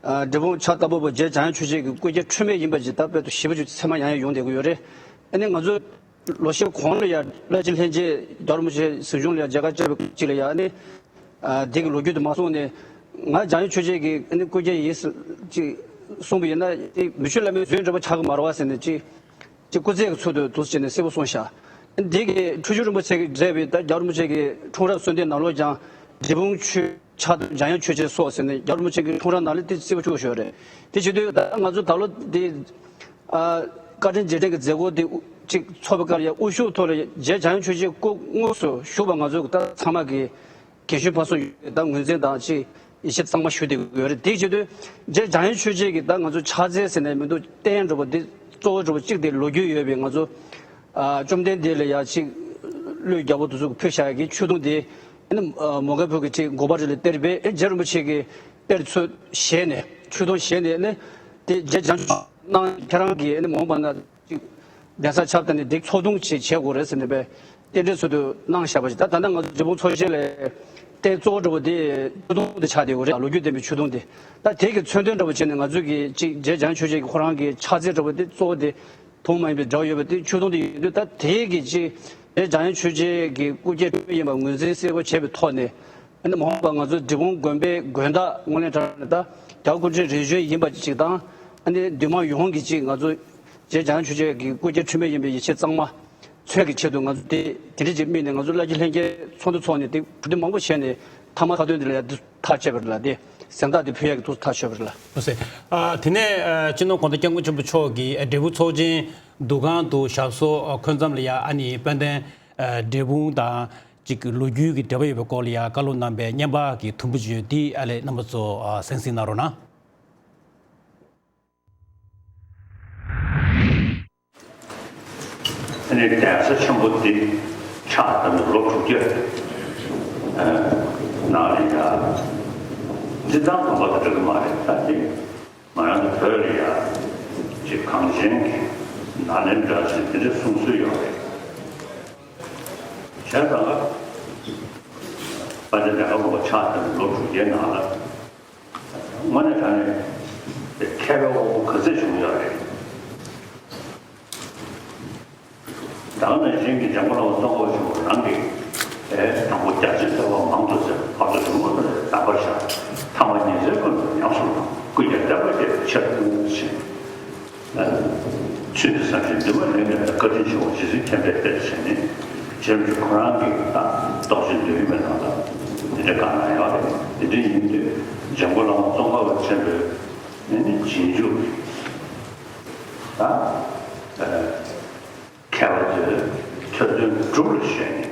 ཨ་འབྲས་སྤུངས་ཕྱག་བཏབ་པ་པོ་རྗེ་འཇམ་དབྱངས་ཆོས་རྗེ་གི་སྐུ་སྐྱེ་འཁྲུལ་མེད་ཡིན་པ་ཅིག་ད་དཔེ་ཏོ་ཞེ་པོ་ཅིག་ཚད་མ་ཡང་ཡང་ཡོང་བསྡད་ཀྱི་ཡོད་རེད། ཨ་ནི་ང་ཚོ་ ལོ་ཤས་གོང་ལ་ཡ་བླ་སྤྱི་ལྷན་རྒྱས་རྒྱལ་བ་རིན་པོ་ཆེ་གཟིམ་ཆུང་ལ་ཡ་མཇལ་ཁ་བཅར་བའི་སྐབས་ཅིག་ལ་ཡ་ནི། ཨ། འདི་གི་ལོ་རྒྱུས་དེ་མ་གསུངས་ནས། ང་འཇམ་དབྱངས་ཆོས་རྒྱལ་གྱི་ཨ་ནི་སྐུ་སྐྱེ་ཡིན་ཅིག་གསུངས་པ་ཡིན་ན། དེ་མི་ཆོས་བླ་མའི་རྫུན་འདྲ་པོ་ཆགས་ཀྱི་མ་རེད་བ་ཟེར་ནས་ཅིག་ཅིག་སྐུ་རྩེད་ཀྱི་ཚུལ་དུ་འདུག་སེ་བྱས་ནས་གསལ་པོ་གསུངས་ཤག་འདི་གི་ཁྲོ་ཆུ་རིན་པོ་ཆེ་གིས་མཛད་པའི་ད་རྒྱལ་བ་རིན་པོ་ཆེ་གི་འཁྲུངས་རབས་གསོལ་འདེབས་ནང་ལོགས་ཀྱང་འབྲས་སྤུངས་ཆོས་ཕྱག་ཐོན་འཇམ་དབྱངས་ཆོས་རྗེ་སོགས་ཟེར་ནས་རྒྱལ་བ་རིན་པོ་ཆེ་གི་འཁྲུངས་རབས་ནང་ལ་དེ་གསལ་པོ་བཅུག་ཡོད་རེད། དེ་བྱེད་དུས་ད་ང་ཚོ་ད་ལོ་འདི། ཨ། བཀའ་དྲིན་རྗེས་དྲན་གྱི་མཛད་སྒོ་འདི་ཅིག་ཚོགས་པའི་སྐབས་ལ་ཡ་དབུ་བཞུགས་ཐོག་ལ་རྗེ་འཇམ་དབྱངས་ཆོས་རྗེ་སྐུ་དངོས་སུ་བཞུགས་པ་ང་ཚོ་ད་ཚང་མ་གི་རྒན་གཞོན་ཕར་ཚུར་ཡོད་ད་ངོས་འཛིན་དང་ཅིག་ཡིད་ཆེས་གཙང་མ་ཞུ་བསྡད་ཡོད་རེད། དེ་བྱེད་དུས་རྗེ་འཇམ་དབྱངས་ཆོས་རྗེ་གི་ད་ང་ཚོ་ཕྱག་འཚལ་ཟེར་ནས་མི་འདུག་རྟེན་འདྲ་པོ་འདི་གཙོ་བོ་འདྲ་པོ་གཅིག་དེ་ལོ་རྒྱུས་ཡོད་པའི་ང་ཚོ། ཨ། བཅོམ་ལྡན་འདས་ལ་ཡ་ཅིག་གླུད་རྒྱལ་པོ་དེ་ཚོ་གིས་ཕུལ་བཞག་ཡ་གི་ཆོས་དུང་དེ། ཨ་ནི། ཨ། མོའུ་འགལ་བུ་གི་ཅིག་མགོ་པ་རེ་ལ་གཏད་པས། ཨེ། རྗེ་རིན་པོ་ཆེ་གི་གཏེར་ཚུར་བཞེས་ནས་ཆོས་དུང་བཞེས་ནས་ནི། དེ་རྗེ་འཇམ་དབྱངས་ཆོས་རྗེ་གནང་། ཁྱེད་རང་གིས་ཨ་ནི་མ་འོངས་པ་ན་ཅིག་གདན་ས་ཆགས་ད་ནི་འདི་ཚོགས་དུང་ཅིག་བྱེད་དགོས་རེད་ཟེར་ནས་པས་རྟེན་འབྲེལ་ཚུལ་དུ་གནང་བཞག་པ་ཞིག་ད་ད་ལྟ་ང་ཚོ་འབྲས་སྤུངས་ཚོགས་ཆེན་ལ་རྟེན་གཙོ་བོ་འདྲ་པོ་དེ་ཆོས་དུང་དེ་ཆགས་བསྡད་ཡོད་རེད། ལོ་རྒྱུས་ལྡན་པའི་ཆོས་དུང་དེ། ད་དེ་གི་མཚོན་དོན་འདྲ་པོ་བྱས་ནས་ང་ཚོས་ཀྱི་ཅིག་རྗེ་འཇམ་དབྱངས་ཆོས་རྗེ་གི་ཁོ་རང་གི་ཕྱག་འཚལ་འདྲ་པོ་དེ་གཙོ་བོ་དེ་དུང་མ་ཡིན་པའི་འདྲ་པོ་ཡོད་པ་དེ་ཆོས་དུང་དེ་ཡིན་དུས། ད་དེ་གི་ཅིག་རྗེ་འཇམ་དབྱངས་ཆོས་རྗེ་གི་སྐུ་སྐྱེ་འཁྲུངས་མ་ཡིན་པ་ངོས་འཛིན་གསལ་པོ་བྱས་པའི་ཐོག་ནས། ཨ་ནི་མ་འོངས་པ་ང་ཚོ་འབྲས་སྤུངས་དགོན་པའི་དགོན་བདག་དངོས་གནས་དྲང་གནས་ད་རྒྱལ་བ་སྐུ་ཕྲེང་རིམ་བྱོན་ཡིན་པ་ཅིག་དང་། ཨ་ནི་འདུས་མང་ཡོངས་ཀྱིས་ཅིག་ང་ཚོ་རྗེ་འཇམ་དབྱངས་ཆོས་རྗེ་གི་སྐུ་སྐྱེ་འཁྲུངས་མ་ཡིན་པའི་ཡིད་ཆེས་གཙང་མ་མཚོན་གྱི་ཆེད་དུ། ང་ཚོ་དེ་དེ་འདྲ་ཅིག་དམིགས་ནས་ང་ཚོ་བླ་སྤྱི་ལྷན་རྒྱས་ཚོགས་འདུ་ཚོགས་ནས་དེ་གྲོས་བསྡུར་མང་པོ་བྱས་ནས་མཐའ་མ་ཁ་ཏོན་འདི་ལ་ཡ་འདི་ཐག་བཅད་པ་རེད་ལ། དེ་གཟེངས་རྟགས་དེ་ཕུལ་ཡག་གི་འདུག་ཐག་ཆོད་པ་རེད་ལ། ཨོ་སེ། ཨ། དེ་ནས། ཨ། སྤྱི་ནོར་༸གོང་ས་༸སྐྱབས་མགོན་ཆེན་པོ་མཆོག་གིས། ཨ། འབྲས་སྤུངས་ཚོགས་ཆེན་འདུ་ཁང་དུ་ཞབས་སོར། ཨ། འཁོད་མཚམས་ལ་ཡ་ཨ་ནི་དཔལ་ལྡན། ཨ། འབྲས་སྤུངས་དང་ཅིག་ལོ་རྒྱུས་ཀྱི་འབྲེལ་བ་ཡོད་པའི་སྐོར་ལ་ཡ་བཀའ་སློབ་གནང་པའི་བརྙན་པར་གྱི་དུམ་བུ་ཅིག་ཡོད། དེ་ཨ་ལས་རྣམ་པ་ཚོ། ཨ། གསན་གཟིགས་གནང་རོགས་གནང་། ཨ་ནི་གདན་ས་ཆེན་པོ་འདི་ཕྱག་བཏབ་ནས་ལོ་དྲུག་བརྒྱ། ཨ། ནང་ལ་ཡ་འཛིན་སྟངས་དང་པོ་དང་འགྲིག་གི་མ་རེད། ད་དེ་ང་རང་ཚོ་བོད་ལ་ཡ་ཅིག་གངས་ཅན་གྱི་ནགས་ལེན་འདྲ་ཞིག་དེ་འདྲ་གསུང་སྲོལ་ཡོད་རེད། བྱས་ཙང་ཀ་དཔལ་ལྡན་ལས་ཀ་པ་ཕྱག་བཏབ་ནས་ལོ་དྲུག་བརྒྱའི་ནང་ལ། དངོས་གནས་དྲང་གནས་མཁས་པའི་དབང་པོ་ག་ཚད་བྱུང་ཡོད་རེད། ད་ག་ནང་བཞིན་གྱི་འཇམ་མགོན་བླ་མ་ཙོང་ཁ་པ་ཆེན་པོ་རང་གིས། ཨེ། དང་པོ་རྒྱ་ཆེན་ཐོས་པ་མང་དུ་བཙལ། བར་དུ་གཞུང་ལུགས་ལ་གདམས་པར་ཤར། ཐ་མ་ཉི་ཚེའི་ཀུན་ཏུ་ཉམས་སུ་བླངས། སྐུ་རྒྱལ་བསྟན་པ་རྒྱས་པའི་ཕྱིར་ཕྱིན། ཚུལ་འདི་བསམ་ཞིང་འདུན་མ་ལེགས་གནས་པའི། བཀའ་དྲིན་ཆེ་བ་རྗེ་བཙུན་མཁྱེན་པས་དཔེར་བྱས་ནས། རྗེ་རིན་པོ་ཆེ་ཁོ་རང་གིས་ད་རྟོགས་བརྗོད་འདུལ་བའི་ནང་ལ་འདི་འདྲ་བཀའ་གནང་ཡོད་རེད། འདི་འདྲ་ཡིན་དུས་འཇམ་མགོན་བླ་མ་ཙོང་ཁ་པ་ཆེན་པོས་ཨ་ནི་རྗེས་འཇུག་གི་ད། ཨ། མཁས་པ་ཚོས་ཐོས་དོན་སྒྲུབ་ལ་ཞོན་ནས།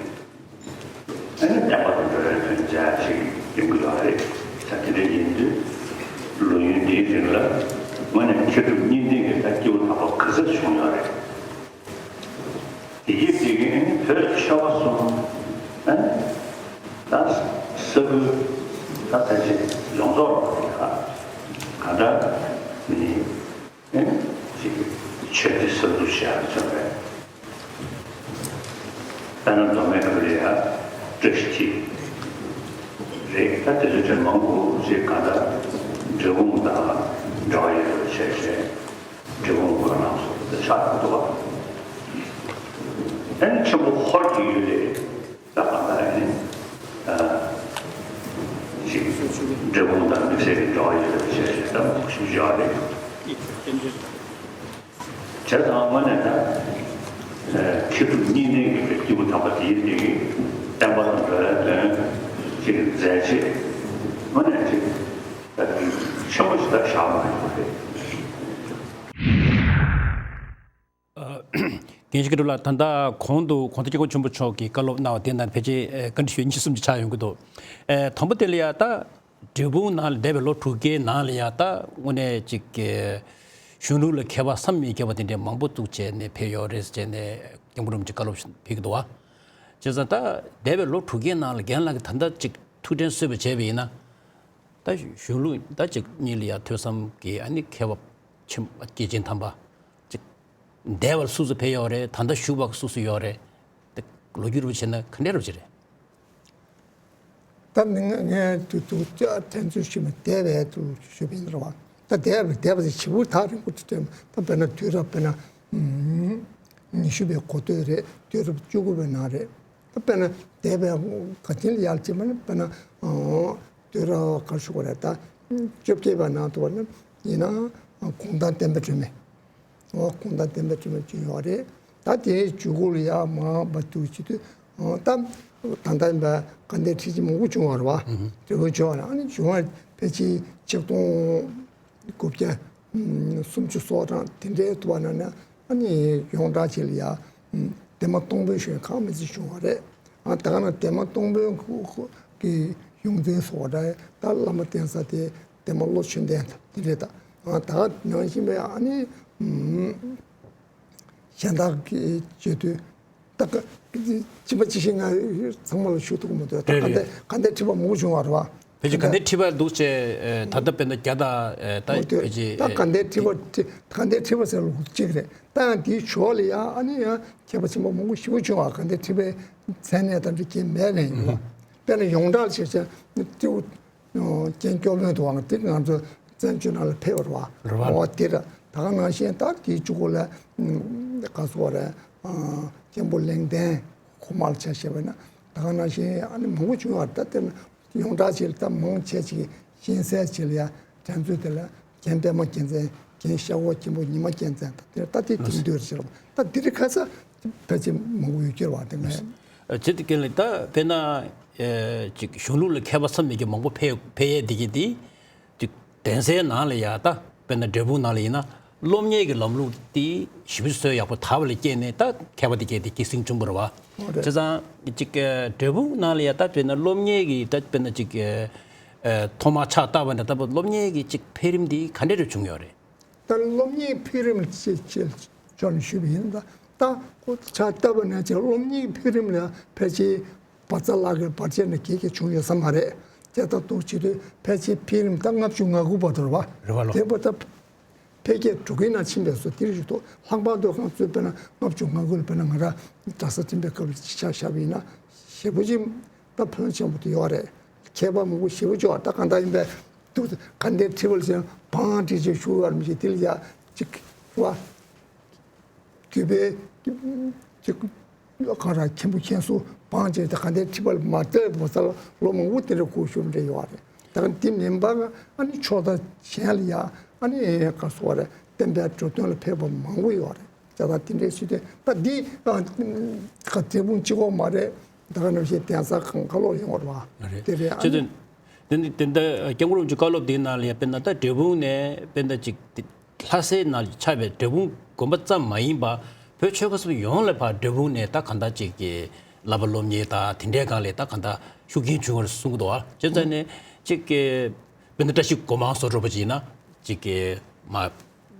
ཨ་ནི་བསྟན་པ་དང་འགྲོ་བའི་དོན་མཛད་ཡག་ཅིག་ཡོང་གི་ཡོད་རེད། ད་དེ་འདྲ་ཡིན་དུས་ལོ་ཡུན་འདིའི་རིང་ལ་དངོས་གནས་མཁས་གྲུབ་གཉིས་ལྡན་གྱི་ད་སྐྱེས་བུ་དམ་པ་ག་ཚོད་བྱུང་ཡོད་རེད། དེ་གིས་དེ་གིས་ཨ་ནི་བོད་ཆོལ་ཁ་གསུམ། ཨ་ནི་ད་ས་ཁུལ་ད་ད་ཅིག་ཡོངས་རྫོགས་ལ་ད་ག་འདྲ་ནི། ཨེ། ཅིག་ཆོས་འདི་གསར་འཛུགས་བྱས་ཡག་བྱས་པས། དཔེར་ན་མདོ་སྨད་ཁུལ་ལ་ཡ་བཀྲ་ཤིས་འཁྱིལ་རེད། ད་དེ་ཚོ་དེ་མང་པོ་ཞིག་ག་ད་འབྲས་སྤུངས་དང་འབྲེལ་བ་ཡོད་པ་བྱས་བྱས། འབྲས་སྤུངས་སྒོ་ནང་སོགས་དེ་ཆགས་ཀྱི་འདུག་བ། ཨེ་ནི་ཆེན་པོ་ཧོར་གྱི་ཡུལ་ལས། ད་གང་ལྟར་ནི། ཨ། ཅིག་འབྲས་སྤུངས་དང་དམིགས་བསལ་གྱི་འབྲེལ་བ་ཡོད་པའི་ཆེད་དུ་ད་ཞུ་བཞག་རེད། བྱས་ཙང་དངོས་གནས་ད། ཨ། མཁས་གྲུབ་གཉིས་ལྡན་གྱི་སྐྱེས་བུ་དམ་པ་དེའི་སྟེང་གི་བསྟན་པ་དང་འགྲོ་བའི་དོན་ཅིག་མཛད་རྗེས་དངོས་གནས་ཅིག་ཆེན་པོ་ཞིག་ད་བཞག་མ་ཡོང་བ་རེད། ཨ། རྒན་ཞིག་གི་ལ་ད་ལྟ་གོང་དུ་༸གོང་ས་༸སྐྱབས་མགོན་ཆེན་པོ་མཆོག་གིས་བཀའ་སློབ་གནང་བ་དེ་ནང་ཕལ་ཆེར་ཨ་བཀའ་འདྲི་ཞུ་གཉིས་གསུམ་ཅིག་ཆགས་ཡོང་གི་འདུག་ཨ། དང་པོ་དེ་ལ་ཡ་ད་འབྲས་སྤུངས་ནང་ལ་འདས་པའི་ལོ་དྲུག་བརྒྱའི་ནང་ལ་ཡ་ད་དངོས་གནས་ཅིག་གི་གཞུང་ལུགས་ལ་མཁས་པ་བསམ་མི་ཁྱབ་པ་དེ་འདྲའི་མང་པོ་བཙུགས་བྱས་ནས་ཕེབས་ཡོད་རེད་ཟེར་བྱས་ནས་༸སྐྱབས་མགོན་རིན་པོ་ཆེས་བཀའ་སློབ་ཕེབས་ཀྱི་འདུག་བ། བྱས་ཙང་ད་འདས་པའི་ལོ་དྲུག་བརྒྱའི་ནང་ལ་རྒན་ལགས་ཀྱིས་ད་ལྟ་ཅིག་ཐུགས་དྲན་གསོས་པ་བྱས་པ་ཡིན་ན། ད་གཞུང་ལུགས་ད་ཅིག་གཉིས་ལ་ཡ་ཐོས་བསམ་གྱི་ཨ་ནི་མཁས་པ་ཆེན་པོ་སྐྱེས་ཆེན་དམ་པ་ཅིག་འདས་པར་སུ་སུ་ཕེབས་ཡོད་རེད། ད་ལྟ་བཞུགས་པ་སུ་སུ་ཡོད་རེད། དེ་ལོ་རྒྱུས་རུ་བྱས་ན་ག་འདྲ་རུ་བྱས་རེད། ད་ནི་ངས་ངས་དུ་དུ་དེ་ཚོ་ཞུ་མི་འདས་པའི་དུ་ཞུ་བ་ཡིན་རེད་བ། ད་འདས་པ་འདས་པ་དེ་བྱེད་པོ་ཐག་རིང་པོ་དུ་སྟོན། ད་དཔེར་ན་དུས་རབས་དཔེར་ན། ཨུམ། ཉི་ཤུ་པའི་འགོ་སྟོད་རེད། དུས་རབས་བཅུ་དགུ་པའི་ནང་རེད། ད་དཔེར་ན་འདས་པའི་ག་ཅིན་ལ་ཡར་ཕྱིན་པ་ན་དཔེར་ན་ཨ་དུས་རབས་ག་རེ་ཞུ་དགོས་རེད། ད་བཅོ་བརྒྱད་པའི་ནང་དུ་བ་ན་ཡིན་ན་གུང་ཐང་བསྟན་པའི་སྒྲོན་མེ། འོ་གུང་ཐང་བསྟན་པའི་སྒྲོན་མེ་བྱུང་ཡོད་རེད། ད་དེའི་མཇུག་གུ་ལ་ཡར་མར་མར་འདུག་བྱེད་དུས་ད་ད་ལྟ་ཡིན་པ་དགའ་ལྡན་ཁྲི་ཆེན་མང་པོ་བྱུང་བ་རེད་བ། འབྲས་སྤུངས་བྱུང་བ་རེད། ཨ་ནི་བྱུང་བ་ཕལ་ཆེར་ཆིག་སྟོང་དགུ་བརྒྱ་སུམ་ཅུ་སོ་གྲངས་དེ་འདྲའི་དུ་བ་ན་ནི་ཨ་ནི་ཡོངས་གྲགས་ཅིག་ལ་ཡ་ཨ་འདན་མ་སྟོང་དཔོན་ཞུ་མཁན་ཁག་མི་ཚོ་བྱུང་བ་རེད། ཨ་ད་ག་ན་འདན་མ་སྟོང་དཔོན་གི་ཡོངས་འཛིན་སོགས་རེད། ད་བླ་མ་བསྟེན་ས་དེ་འདན་མ་བློ་ཆོས་ལྡན་དང་དེ་འདྲའི་ད་ཨ་ད་ག་ནང་བཞིན་པའི་ཨ་ནི་ཨ་གཞན་དག་གི་བརྗོད་དུས། ད་ག་ཅི་མ་ཅི་ཞིག་ང་ཚང་མ་ལ་ཞུ་ཐུབ་ཀྱི་མི་འདུག་ད་རེད་དགའ་ལྡན་རེད། དགའ་ལྡན་ཁྲི་པ་མང་པོ་བྱུང་བ་རེད་བ། ཕལ་ཆེར་དགའ་ལྡན་ཁྲི་པ་འདུག་ཅེས་ཨེ་ད་ལྟ་དཔེར་ན་བརྒྱ་དང་ཨེ་ད་འོ་དེ་ཕལ་ཆེར་ད་དགའ་ལྡན་ཁྲི་པ་དེ་དགའ་ལྡན་ཁྲི་པ་ཟེར་ལུགས་གཅིག་རེད། ད་ཡང་དེའི་ཕྱོགས་ལ་ཡང་ཨ་ནི་ཡང་མཁས་པ་ཆེན་པོ་མང་པོ་ཞེ་པོ་བྱུང་བ། དགའ་ལྡན་ཁྲི་པའི་མཚན་གནས་དང་འབྲེལ་གྱི་མེད་ནས་ཡིན་པ། དཔེར་ན་ཡོངས་གྲགས་བྱས་ཙང་ཏེའུ་རྒན་སྐྱོབ་བློན་དུ་བ་དེ་ང་ཚོ་བཙན་བྱོལ་ནང་ལ་ཕེབས་པ་རེད་བ། རེད་བ། འོ་དེ་རེད། ད་ག་ནང་བཞིན་ད་དེའི་གཅིག་པོ་ལ་ག་སོགས་རེད། མཁན་པོ་གླེང་ལྡན་གོང་མ་ལ་ཆ་བཞག་པ་ན་ད་ག་ནང་བཞིན་ཨ་ནི་མང་པོ་བྱུང་བ་རེད། ད་དེ་ན་ཡོངས་གྲགས་ཅིག་ལ་ད་མང་ཆེ་ཅིག་གི་གཤེན་གསལ་ཅིག་ལ་ཡ་དྲན་ཚོད་དེ་ལ་རྒན་པད་མ་རྒྱལ་མཚན། རྒན་ཤ་འོག་མཁན་པོ་ཉི་མ་རྒྱལ་མཚན་དང་དེ་ད་དེ་དེང་དུས་རེད་ཟེར་བ། ད་དེ་རིང་ཁ་སང་ཕལ་ཆེར་མང་པོ་ཡོད་ཀྱི་རེད་བ། དེ་ནས་ཨ་ཇི་ལྟ་གལ་ལ་ད་དཔེར་ན་ཨེ་ཅིག་གཞུང་ལུགས་ལ་མཁས་པ་ཚང་མེད་ཀྱི་མང་པོ་ཕེབས་ཕེབས་ཡས་དེ་གི་དེ་ཅིག་གདན་སའི་ནང་ལ་ཡ་ད་དཔེར་ན་འབྲས་སྤུངས་ནང་ལ་ཡིན་ན་སློབ་གཉེར་གྱི་ལམ་ལུགས་དེ་ཞེ་པོ་སྲོལ་ཡག་པོ་དར་བ་ལ་བརྟེན་ནས་ད་མཁས་པ་དེ་གས་དེ་སྐྱེད་སྲིང་ཆེན་པོ་རེད་བ། འོ་རེད། བྱས་ཙང་ཅིག་འབྲས་སྤུངས་ནང་ལ་ཡ་ད་དཔེར་ན་སློབ་གཉེར་གྱི་ད་དཔེར་ན་ཅིག་ཨེ་ཐོག་མར་ཕྱག་བཏབ་པ་ནས་ད་སློབ་གཉེར་གྱི་ཅིག་འཕེལ་རིམ་དེ་ག་འདྲ་རེ་བྱུང་ཡོད་རེད། ད་སློབ་གཉེར་འཕེལ་རིམ་ཅེས་ཅེས་ཅོག་ནས་ཞུས་པ་ཡིན་ད། ད་ཁོ་ཕྱག་བཏབ་པ་ནས་ཅིག་སློབ་གཉེར་འཕེལ་རིམ་ལ་ཕལ་ཆེར་བར་མཚམས་ལ་གི་བར་ཆད་ནས་གེགས་ཀྱི་བྱུང་ཡོད་ས་མ་རེད། དེ་ལྟར་འདུག་བྱེད་དུས་ཕལ་ཆེར་འཕེལ་རིམ་ད་ལྔ་བཅུ་ང་དགུ་བར་དུ་རེད་བ། རེད་བ་ལོ། དེ་བར་ད་འཕེལ་རྒྱས་འགྲོ་གིན་ན་ཕྱིན་པའི་བཟོ་དེ་རེད་ཞུ་ཐོག་ལྷག་པར་དུ་ཁོང་ཚོས་དཔེར་ན་ལྔ་བཅུ་ང་དགུ་ལ་དཔེར་ན་ང་རང་གྲྭ་ས་འགྲིམ་པའི་སྐབས་ལ་ཆ་བཞག་པ་ཡིན་ན་ཞེ་པོ་ཅིག་ད་ཕོན་ཆེན་པོ་དེ་ཡོད་རེད། མཁས་པ་མང་པོ་ཞེ་པོ་ཅིག་ཡོད་རེད། ད་གང་ལྟར་ཡིན་པའི་འདུག་དགའ་ལྡན་ཁྲི་པ་ལ་ཅིག་བང་སྒྲིག་ཅིག་ཞུ་བར་མི་ཤེས་དེ་ལ་ཡ་ཅིག་བ། གུས་པའི་ཅིག་ག་ར་མཁན་པོ་མཁན་ཟུར་བང་བྱས་ཏེ་དགའ་ལྡན་ཁྲི་པ་ལ་མ་བལྟས་པ་ས་ལ་ལོ་མང་པོ་དེ་འདྲ་སྒུག་ཞུགས་འདྲ་ཡོད་རེད། ད་འདི་མིན་པ་ཨ་ནི་ཕྱོགས་མཐའ་གཞན་ལ་ཡ་ཨ་ནི་ག་སོགས་རེད། བསྟན་པའི་འགྲོ་དོན་ལ་ཕེབས་པ་མང་པོ་ཡོད་རེད། ད་ད་འདི་འདྲའི་སྲིད་དོན་ད་འདི་ཨ་ག་འབྲས་སྤུངས་གཅིག་པོ་མ་རེད། ད་ག་ནང་བཞིན་གདན་ས་གང་ག་ལོག་ཡོང་བ་རེད་བ། རེད། དེ་རེད་ཨ་ནི། བྱས་ཙང་དེ་འདི་དེ་འདྲ་སྐྱབས་མགོན་རིན་པོ་ཆེ་བཀའ་སློབ་དེའི་ནང་ལ་ཡ་དཔེར་ན་ད་འབྲས་སྤུངས་ནས་དཔེར་ན་ཅིག་དེ། ལྷ་སའི་ནང་ཆགས་པའི་འབྲས་སྤུངས་དགོན་པ་ཙམ་མ་ཡིན་པ་བོད་ཆོལ་ཁ་གསུམ་ཡོངས་ལ་ཕར་འབྲས་སྤུངས་ནས་ད་གང་ལྟར་ཅིག་གི་བསླབ་པ་སློབ་གཉེར་དང་དེ་འདྲའི་སྒང་ལ་ད་གང་ལྟར་ཤུགས་རྐྱེན་བྱུང་བར་གསུང་གི་འདུག་བ། བྱས་ཙང་ནས་ཅིག་གི་དཔེར་ན་བཀྲ་ཤིས་སྒོ་མང་སོགས་འགྲོ་བ་ཅིག་ཡིན་ན་ཅིག་གི་མ་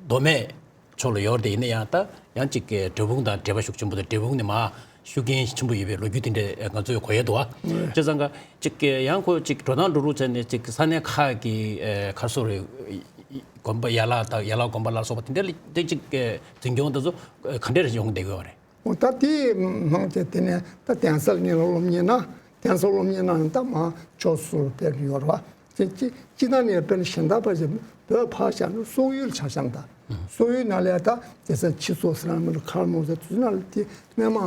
མདོ་སྨད་ཕྱོགས་ལ་ཡོད་དེ་ཡིན་ན་ཡང་ད་ཡང་ཅིག་གི་འབྲས་སྤུངས་དང་འབྲེལ་བ་ཤུགས་ཆེན་པོ་དང་འབྲས་སྤུངས་ནས་མ་ཤུགས་རྐྱེན་ཆེན་པོ་ཡོད་པའི་ལོ་རྒྱུས་དེ་འདྲ་ང་ཚོས་གོ་ཡས་འདུག་བ། བྱས་ཙང་ཀ་ཅིག་གི་ཡང་ཁོ་ཅིག་འགྲོ་སྟངས་འགྲོ་ལུགས་བྱས་ནས་ཅིག་ས་གནས་ཁག་གི་ཁ་སོ་རེ། དགོན་པ་ཡན་ལག་དང་ཡན་ལག་དགོན་པ་ལ་སོགས་པ་དེ་འདྲ་ལ་དེ་གཅིག་གི་འཛིན་སྐྱོང་དེ་ཚོ་ག་འདྲ་རེ་ཡོང་བསྡད་ཀྱི་ཡོད་རེད། འོ་ད་དེ་མང་ཆེ་དེ་ནས་ད་གདན་སར་ངེད་ལ་སློབ་གཉེར་གནང་། གདན་སར་སློབ་གཉེར་གནང་ནས་ད་མར་ཕྱོགས་སུ་ཕེབས་ཡོད་རེད་བ། དེ་སྤྱི་སྤྱི་བཏང་ནས་དཔེར་ན་གཞན་དག་པ་ཞིག་བོད་ཕར་བཞག་ན་སོག་ཡུལ་ཆ་བཞག་ད། སོག་ཡུལ་ནང་ལ་ཡ་ད་དེ་ས་ཕྱི་སོག་སི་རང་མི་ལ་ཁར་མོ་ཟེར་དུས་ནང་ལ་དེ་སྔས་མ་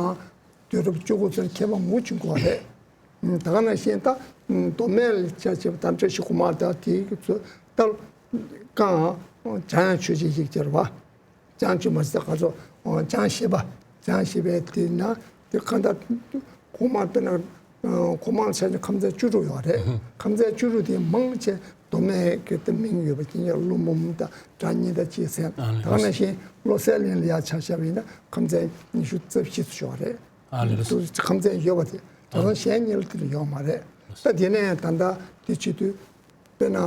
དུས་རབས་བཅུ་དགུ་ཚོའི་མཁས་པ་མང་པོ་བྱུང་གི་ཡོད་རེད། ད་ག་ནང་བཞིན་ད་མདོ་སྨད་ལ་ཆ་བྱས་པ་དང་བཀྲ་ཤིས་སྒོ་མང་དང་དེའི་གི་ཚོ་ད་རྐང་འཇང་ཡང་ཆོས་རྗེ་ཡིག་ཅེས་པ། འཇང་ཆོས་མ་ཟེར་ག་ཚོ་འཇང་བཞི་པ། འཇང་བཞི་པའི་དེ་ན་དེ་གང་ལྟར་སྒོ་མང་དཔེར་ན་སྒོ་མང་ལ་ཆ་བྱས་ཁམས་ཚན་བཅུ་དྲུག་ཡོད་རེད། ཁམས་ཚན་བཅུ་དྲུག་དེ་མང་ཆེ་མདོ་སྨད་ཀྱི་དེ་མིང་ཡོད་པ་ཅིག་ཡོད། ཀླུ་འབུམ་དང་སྒྲ་སྙན་དང་བཅས་ཟེར། ད་ག་ནང་བཞིན་བློ་གསལ་གླིང་ལ་ཡར་ཆ་བཞག་པ་ཡིན་ན་ཁམས་ཚན་ཉི་ཤུ་རྩ་བཞི་ཙམ་ཡོད་རེད། ཨ་ལེ་ལེ། དུ་ཁམས་ཚན་ཡོད་པ་དེ་ད་དུང་གཞན་གཉིས་ལ་དེ་ལ་ཡོད་མ་རེད། ད་དེ་ནས་ད་ལྟ་དེ་བྱེད་དུས་དཔེར་ན་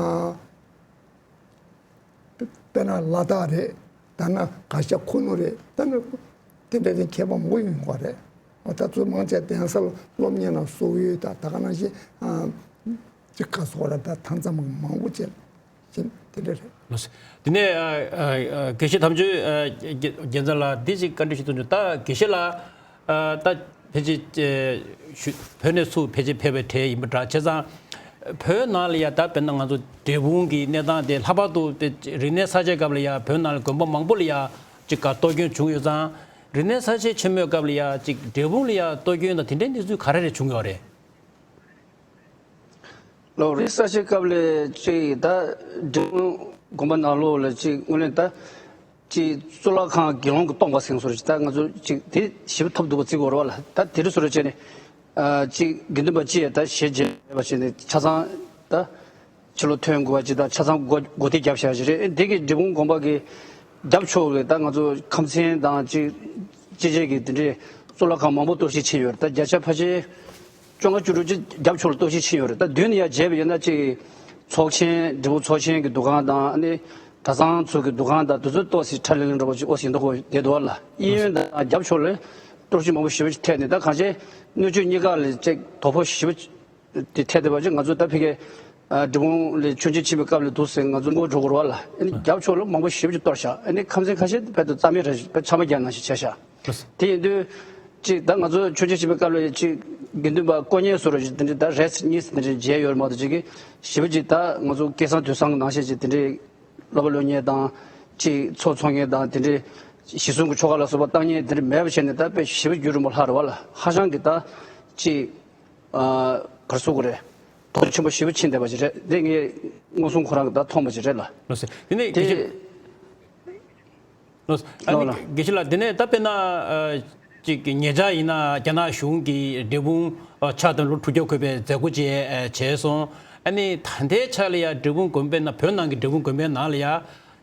དཔེར་ན་ལ་དྭགས་རེད། ད་ན་ག་ཤ་ཁུ་ནུ་རེད། ད་ནི་དེ་འདྲ་དེ་མཁས་པ་མང་པོ་ཡོང་གི་རེད། ད་ཚོ་མང་ཆེ་གདན་སར་སློབ་གཉེར་ན་སོག་ཡུལ་དང་ད་ག་ནང་བཞིན་ཅིག་ག་སོག་ར་ད་ཐང་ཚ་མང་མང་པོ་བྱས། ཅིག་དེ་འདྲ་རེད། ལགས་སོ། དེ་ནས་ཨ་ཨ་ཨ་དགེ་བཤེས་དམ་ཆོས་ཨ་རྒྱལ་རྒྱལ་མཚན་ལགས་འདི་ཞིག་བཀའ་འདྲི་ཞུ་ཐུབ་འདུག་ད་དགེ་བཤེས་ལགས་ཨ་ད་ཕལ་ཆེར་ཨ་ཞུ་བོད་ནས་ཚུར་ཕལ་ཆེར་ཕེབས་པའི་གྲས་ཡིན་པ་འདྲ། བྱས་ཙང་བོད་ནང་ལ་ཡ་ད་དཔེར་ན་ང་ཚོ་འབྲས་སྤུངས་ཀྱི་གནས་སྟངས་དེ་ལྷག་པར་དུ་དེ་རིག་གནས་གསར་བརྗེའི་སྐབས་ལ་ཡ་བོད་ནང་ལ་དགོན་པ་མང་པོ་ལ་ཡ་ཅིག་ག་གཏོར་སྐྱོན་བྱུང་ཡོད་ཙང་། རིག་གནས་གསར་བརྗེ་ཆེན་མོའི་སྐབས་ལ་ཡ་ཅིག་འབྲས་སྤུངས་ལ་ཡ་གཏོར་སྐྱོན་དང་དེ་འདྲའི་གནས་ཚུལ་ག་རེ་རེ་བྱུང་ཡོད་རེད། ལོ་རེ་གསར་བརྗེའི་སྐབས་ལ་ཅིག་ད་འབྲས་སྤུངས་དགོན་པ་ནང་ལོགས་ལ་ཅིག་དངོས་གནས་ད་ཅིག་གཙུག་ལག་ཁང་དགེ་སློང་གི་སྟོང་པ་ཟེར་བཟོ་འདྲ་ཅིག་ད་ང་ཚོ་ཅིག་དེ་ཞེ་པོ་ཐོབ་འདུག་པ་བརྩི་དགོས་རེད་བ་ལ། ད་དེ་རིང་བཟོ་འདྲ་བྱས་ནས་ཨ་ཅིག་དགེ་འདུན་པ་སྤྱི་ཡས་ད་ཞལ་མཇལ་བ་བྱས་ནས་ཆ་ཚང་ད། ཕྱི་ལོགས་ཐོན་དགོས་པ་ཅིག་དང་ཆ་ཚང་སྒོ་སྒོ་ཐེལ་བརྒྱབ་བཞག་ཞིག་རེད། འདི་གི་འབྲས་སྤུངས་དགོན་པ་གི་རྒྱབ་ཕྱོགས་ལ་ད་ང་ཚོ་ཁམས་ཚན་དང་ཅིག་སྤྱི་བྱེ་གི་དེ་འདྲའི་གཙུག་ལག་ཁང་མང་པོ་གཏོར་བཤིག་ཕྱིན་ཡོད་རེད། ད་བརྒྱ་ཆ་ཕལ་ཆེར་བཅོ་ལྔ་བཅུ་དྲུག་ཅིག་རྒྱབ་ཕྱོགས་ལ་གཏོར་བཤིག་ཕྱིན་ཡོད་རེད། ད་མདུན་ནས་ཡར་མཇལ་བ་ཡིན་ན་ཅིག་ཚོགས་ཆེན་འབྲས་སྤུངས་ཚོགས་ཆེན་གི་འདུ་ཁང་དང་ཨ་ནི་གྲྭ་ཚང་ཚོ་གི་འདུ་ཁང་དང་དེ་ཚོ་ཏོག་ཙམ་ཁྲ་ལིང་ལིང་འདྲ་པོ་ཅིག་ཨོ་ཟིན་མདོག་ཁ་པོ་བསྡད་འདུག་བ་ལ། གཡས་གཡོན་དང་རྒྱབ་ཕྱོགས་ལ་གཏོར་བཤིག་མང་པོ་ཞེ་པོ་ཅིག་ཐེབས་ནས་ད་གང་ཅི་སྣོད་བཅུད་གཉིས་ཀ་ལ་ཅིག་དོ་ཕོག་ཞེ་པོ་ཅིག་དེ་འཕྲད་བསྡད་པ་ཅིག་ང་ཚོ་ད་ཕ་གིའི་ཨ་འབྲས་སྤུངས་ལ་མཆོད་མཇལ་ཕྱིན་པའི་སྐབས་ལ་འདུག་ཟེར་ང་ཚོ་མགོ་འགྲོ་དགོས་རེད་བ་ལ། ཨ་ནི་རྒྱབ་ཕྱོགས་ལ་མང་པོ་ཞེ་པོ་ཅིག་གཏོར་བཞག་ཨ་ནི་ཁམས་ཚན་ཁ་ཤས་དཔེ་དུ་རྩ་མེད་རེ་དཔེ་ཆམ་པ་རྒྱག་ནང་བཞིན་བྱས་བཞག་དེ་ཡིན་དུས་ཅིག་ད་ང་ཚོ་མཆོད་མཇལ་ཕྱིན་པའི་སྐབས་ལ་ཅིག་དགེ་འདུན་པ་དཀོན་གཉེར་བཟོ་འདྲ་ཅིག་དེ་འདྲའི་ད་རེས་གཉིས་དེ་འདྲའི་མཇལ་ཡོད་རེད་མ་གཏོགས་ཅིག་གི་ཞེ་པོ་ཅིག་ད་ང་ཚོ་སྐལ་བཟང་དུས་བཟང་གི་ནང་བཞིན་ཅིག་དེ་འདྲའི་སློབ་པ་སློབ་གཉེར་དང་ཅིག་ཚོགས་འཚོགས་མཁན་དང་དེ་འདྲའི་གཞི་བཟུང་གི་ཆོ་ག་ལ་སོགས་པ་བཏང་མཁན་དེ་འདྲ་མེད་པ་བྱས་ནས་ད་དཔེ་ཞེ་པོ་རྒྱུན་རིང་པོ་ལྷག་རེད་བ་ལ། ཧ་ཅང་གི་ད་ཅིག་ཨ་ག་རེ་ཟེར་དགོས་རེད། དོ་ཆེན་པོ་ཞེ་པོ་ཕྱིན་བསྡད་པ་ཞིག་རེད། འདི་ངས་མངོན་སུམ་ཁོ་རང་གིས་ད་མཐོང་བ་ཞིག་རེད་ལ། ལགས་སོ། དེ་ནས་དེ་དགེ་བཤེས། ལགས་སོ། ཨ་ལགས་ནི་ལགས། དགེ་བཤེས་ལགས་དེ་ནས་ད་དཔེར་ན་ཨ་ཅིག་ཉེ་ཆར་ཡིན་ན་རྒྱ་ནག་གཞུང་གིས་འབྲས་སྤུངས་ཨ་ཕྱག་དང་ལོ་དྲུག་བརྒྱ་འཁོད་པའི་མཛད་སྒོ་བཅས་ཨ་བྱས་སོང་། ཨ་ནི་ད་ལྟའི་ཆ་ལ་ཡ་འབྲས་སྤུངས་དགོན་པའི་ནང་བོད་ནང་གི་འབྲས་སྤུངས་དགོན་པའི་ནང་ལ་ཡ་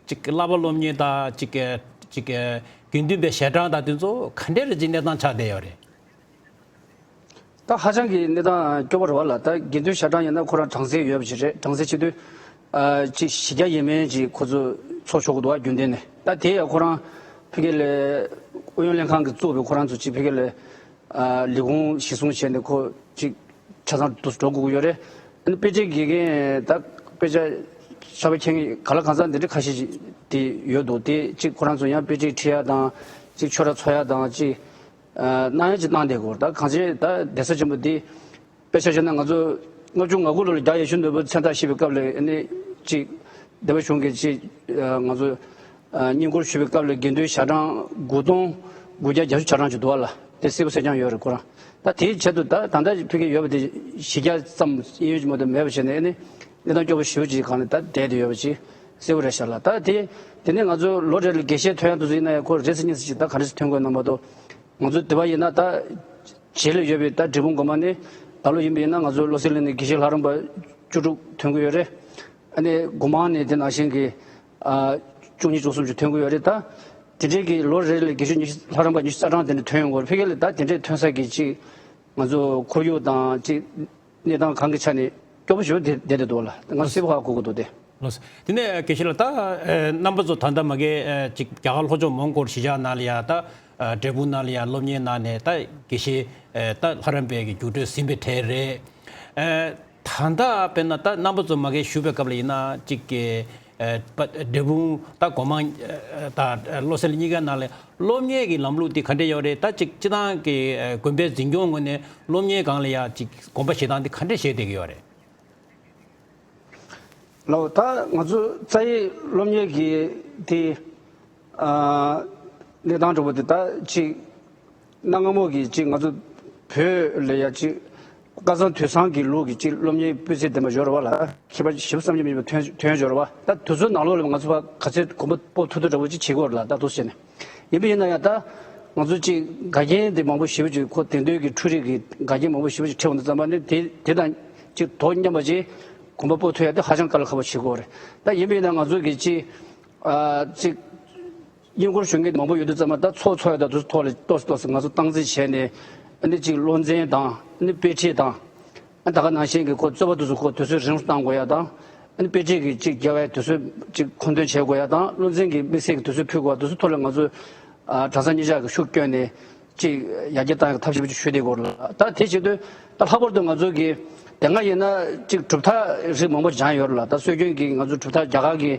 ཅིག་བསླབ་པ་སློབ་གཉེར་དང་ཅིག་ཅིག་དགེ་འདུན་པའི་ཞལ་གྲངས་དང་དེ་ཚོ་ག་འདྲའི་རེ་ཅིག་གནས་སྟངས་ཆགས་བསྡད་ཡོད་རེད། ད་ཧ་ཅང་གི་གནས་སྟངས་སྐྱོ་པོ་རེད་བ་ལ། ད་དགེ་འདུན་ཞལ་གྲངས་ཡིན་ན་ཁོ་རང་གྲངས་ཚད་ཡོད་པ་ཞིག་རེད། གྲངས་ཚད་བྱེད་དུས་ཨ་ཅིག་བཞི་བརྒྱ་ཡས་མས་ཅིག་ཁོ་ཚོ་ཚོགས་ཆོག་གི་འདུག་བ་རྒྱུན་ལྡན་ནས། ད་དེ་ཡང་ཁོ་རང་ཕ་གི་ལ་ཨུ་ཡོན་ལྷན་ཁང་གིས་བཙུགས་པའི་ཁོ་རང་ཚོ་ཅིག་ཕ་གི་ལ་ཨ་ལས་ཁུངས་གཞི་བཟུང་བྱས་ནས་ཁོ་ཅིག་ཆ་ཚང་དུ་འགྲོ་དགོས་ཀྱི་ཡོད་རེད། ཨ་ནི་དཔེ་ཁྲིད་དགེ་རྒན་ད་དཔེ་ཆ་ཕྱག་དཔེ་མཁྱེན་མཁན་ག་ལ་གང་འཚམ་འདི་འདྲ་ཁ་ཤས་ཅིག་དེ་ཡོད་འདུག་དེ་ཅིག་ཁོ་རང་ཚོ་ཡང་དཔེ་ཁྲིད་ཁྲིད་ཡ་དང་ཅིག་ཆོས་ར་འཚོགས་ཡ་དང་ཅིག་ཨ་གནང་ཡ་ཅིག་གནང་བསྡད་ཀྱི་ཡོད་རེད། ད་གང་ཅི་ད་གདན་ས་ཆེན་པོ་འདི་དཔེ་ཆ་བཞག་ན་ང་ཚོ་ལྔ་བཅུ་ང་དགུ་ལོ་ལ་རྒྱལ་བ་ཡིད་བཞིན་ནོར་བུ་མཚན་རྟགས་བཞེས་པའི་སྐབས་ལ་ཨ་ནི་ཅིག་སྡེ་པ་གཞུང་གིས་ཅིག་ཨ་ང་ཚོ་ཨ་བསྙེན་བཀུར་ཞུ་བའི་སྐབས་ལ་དགེ་འདུན་ཞལ་གྲངས་དགུ་སྟོང་དགུ་བརྒྱ་བརྒྱད་ཅུ་གྱ་གྲངས་ཅིག་འདུག་བ་ལ། དེ་གསལ་པོ་གསལ་རྐྱང་ཡོད་རེད་ཁོ་རང་། ད་དེའི་ཆེད་དུ་ད་ད་ལྟ་ཕ་གི་ཡོད་པ་དེ་བཞི་བརྒྱ་ཙམ་གཡས་གཡོན་གྱི་མ་གཏོགས་མེད་པ་བྱས་ནས་ཨ་ནི་གནས་སྟངས་སྐྱོ་པོ་ཞེ་པོ་ཅིག་སྒང་ལ་ད་བསྡད་དེ་ཡོད་པ་ཅིག་གསལ་པོ་རེད་ཤག་ལ། ད་དེ་དེ་ནས་ང་ཚོ་ལོ་རེ་ལ་དགེ་བཤེས་ཐོན་ཡ་དུས་ཚོད་ཡིན་ན་ཡང་ཁོ་རེ་ཙམ་གཉིས་ཙམ་ཅིག་ད་ག་འདྲ་ཞིག་ཐོན་དགོས་ན་མ་གཏོགས། ང་ཚོ་འདི་པ་ཡིན་ན་ད་རྗེས་ལ་ཡོད་པའི་ད་འབྲས་སྤུངས་དགོན་པ་ནི་ད་ལོ་ཡིན་པ་ཡིན་ན་ང་ཚོ་བློ་གསལ་གླིང་ནས་དགེ་བཤེས་ལྷ་རམས་པ་བཅུ་དྲུག་ཐོན་གྱི་ཡོད་རེད། ཨ་ནི་སྒོ་མང་ནས་དེ་ནང་བཞིན་གྱི་ཨ་བཅུ་གཉིས་བཅུ་གསུམ་ཅིག་ཐོན་གྱི་ཡོད་རེད། ད་དེ་འདྲའི་གི་ལོ་རེ་ལ་དགེ་བཤེས་ཉི་ཤུ་ལྷ་རམས་པ་ཉི་ཤུ་རྩ་གྲངས་དེ་འདྲ་ཐོན་ཡོང་གི་ཡོད་རེད། ཕ་གི་ལ་ད་དེ་འདྲའི་ཐོན་ས་གི་ཅིག་ང་ཚོ་ཁོར་ཡུག་དང་ཅིག་གནས་སྟངས་གང་གི་ཆ་ནས་སྐྱོ་པོ་ཞེ་པོ་དེ་བསྡད་དེ་འདུག་ལ། ང་གསལ་པོ་ཧ་གོ་གི་འདུག་སྟེ། ལགས་སོ། དེ་ནས་དགེ་བཤེས་ལགས་ད་ཨ་རྣམ་པ་ཚོ་ད་ལྟ་མ་གི་ཨ་ཅིག་རྒྱ་གར་ལྷོ་ཕྱོགས་མོན་གྷོ་གཞིས་ཆགས་ནང་ལ་ཡ་ད་ཨ་འབྲས་སྤུངས་ནང་ལ་ཡ་སློབ་གཉེར་གནང་ནས་ད་དགེ་བཤེས་ཨ་ད་ལྷ་རམས་པའི་གི་རྒྱུགས་སྤྲོད་ཟིན་པའི་གྲས་རེད། ཨ་ད་ལྟ་དཔེར་ན་ད་རྣམ་པ་ཚོ་མ་གི་བཞུགས་པའི་སྐབས་ལ་ཡིན་ན་ཅིག་གི་ཨ་པ་འབྲས་སྤུངས་ད་སྒོ་མང་ཨ་ད་བློ་གསལ་གཉིས་ཀ་ནང་ལ་སློབ་གཉེར་གྱི་ལམ་ལུགས་འདི་ག་འདྲ་ཡོད་རེད། ད་ཅིག་སྤྱི་བཏང་གི་ཨ་དགོན་པའི་འཛིན་སྐྱོང་ངོས་ནས་སློབ་གཉེར་སྒང་ལ་ཡ་ཅིག་དགོན་པ་གཞིས་བཏང་འདི་ག་འདྲ་བྱེད་བསྡད་ཀྱི་ཡོད་རེད། ལགས། ད་ང་ཚོ་རྩ་བའི་སློབ་གཉེར་གྱི་དེ་ཨ་གནས་སྟངས་འདྲ་པོ་དེ་ད་ཅིག་གནའ་སྔ་མོ་གི་ཅིག་ང་ཚོ་བོད་ལ་ཡ་ཅིག་སྐལ་བཟང་དུས་བཟང་གི་ལུགས་ཀྱི་ཅིག་སློབ་གཉེར་སྤུས་ཚད་ལྡན་པ་ཡོད་རེད་བ་ལ། མཁས་པ་ཞིབ་བསམ་གྱིས་མི་ཁྱབ་པ་ཐོན་ཐོན་ཡོད་རེད་བ། ད་དུས་ཚོད་ནང་ལོགས་ལ་ང་ཚོ་ཕར་ག་ཚོད་གོམ་པ་སྤོ་ཐུབ་ཐུབ་འདྲ་པོ་ཅིག་བྱེད་དགོས་རེད་ལ། ད་འདུག་སེ་བྱས་ནས། ཡིན་པ་ཡིན་ན་ཡང་ད་ང་ཚོ་ཅིག་འགལ་རྐྱེན་དེ་མང་པོ་ཞེ་པོ་ཅིག་ཁོ་དེང་དུས་ཀྱི་འཕྲུལ་རིག་གི་འགལ་རྐྱེན་མང་པོ་ཞེ་པོ་ཅིག་འཕྲད་ཡོང་དུས་ཙམ་པ་ནི་དེ་དེ་དང་ཅིག་དོ་མཉམ་པ་ཅིག་གོམ་པ་སྤོ་ཐུབ་ཡ་དེ་ཧ་ཅང་དཀའ་ལས་ཁག་པོ་བྱེད་དགོས་རེད། ད་ཡིན་པ་ཡིན་ན་ང་ཚོ་གི་ཅིག་ཨ་ཅིག་བསྙེན་བཀུར་ཞུ་མཁན་མང་པོ་ཡོད་དུས་ཙམ་པ་ད་ཚོགས་འཚོགས་ཡ་དང་དེ་ཚོ་ཐོག་ལ་ཏོག་ཙམ་ཏོག་ཙམ་ང་ཚོ་སྟངས་འཛིན་བྱས་ནས་ཨ་ནི་ཅིག་བློ་འཛིན་དང་ཨ་ནི་དཔེ་ཁྲིད་དང་། ཨ་ད་ག་ནང་བཞིན་གྱི་ཁོ་རྩོད་པ་དེ་ཚོ་ཁོ་དུས་ཚོད་རིང་རུ་གཏང་དགོས་ཡ་དང་། ཨ་ནི་དཔེ་ཁྲིད་ཀྱི་ཅིག་རྒྱལ་བའི་དུས་ཚོད་ཅིག་མཁོ་འདོན་བྱེད་དགོས་ཡ་དང་། བློ་འཛིན་གྱི་དམིགས་བསལ་གྱི་དུས་ཚོད་ཕུལ་དགོས་པ་དེ་ཚོ་ཐོག་ལ་ང་ཚོ་ཨ་གྲྭ་ཚང་གཉིས་ཆར་གྱི་ཤུགས་བསྐྱོན་ནས་ཅིག་ཡར་རྒྱས་གཏང་ཡ་གི་ཐབས་ཤེས་པོ་ཅིག་ཞུ་བསྡད་ཀྱི་ཡོད་རེད་ལ། ད་དེ་བྱེད་དུས་ད་ལྷག་པར་དུ་ང་ཚོ་གི་དེ་སྔ་ཡིན་ན་ཅིག་གྲུབ་མཐའ་རིགས་མང་པོ་སྦྱངས་ཡོད་རེད་ལ། ད་སྲོལ་རྒྱུན་གྱི་ང་ཚོ་གྲུབ་མཐའ་རྒྱ་གར་གྱི་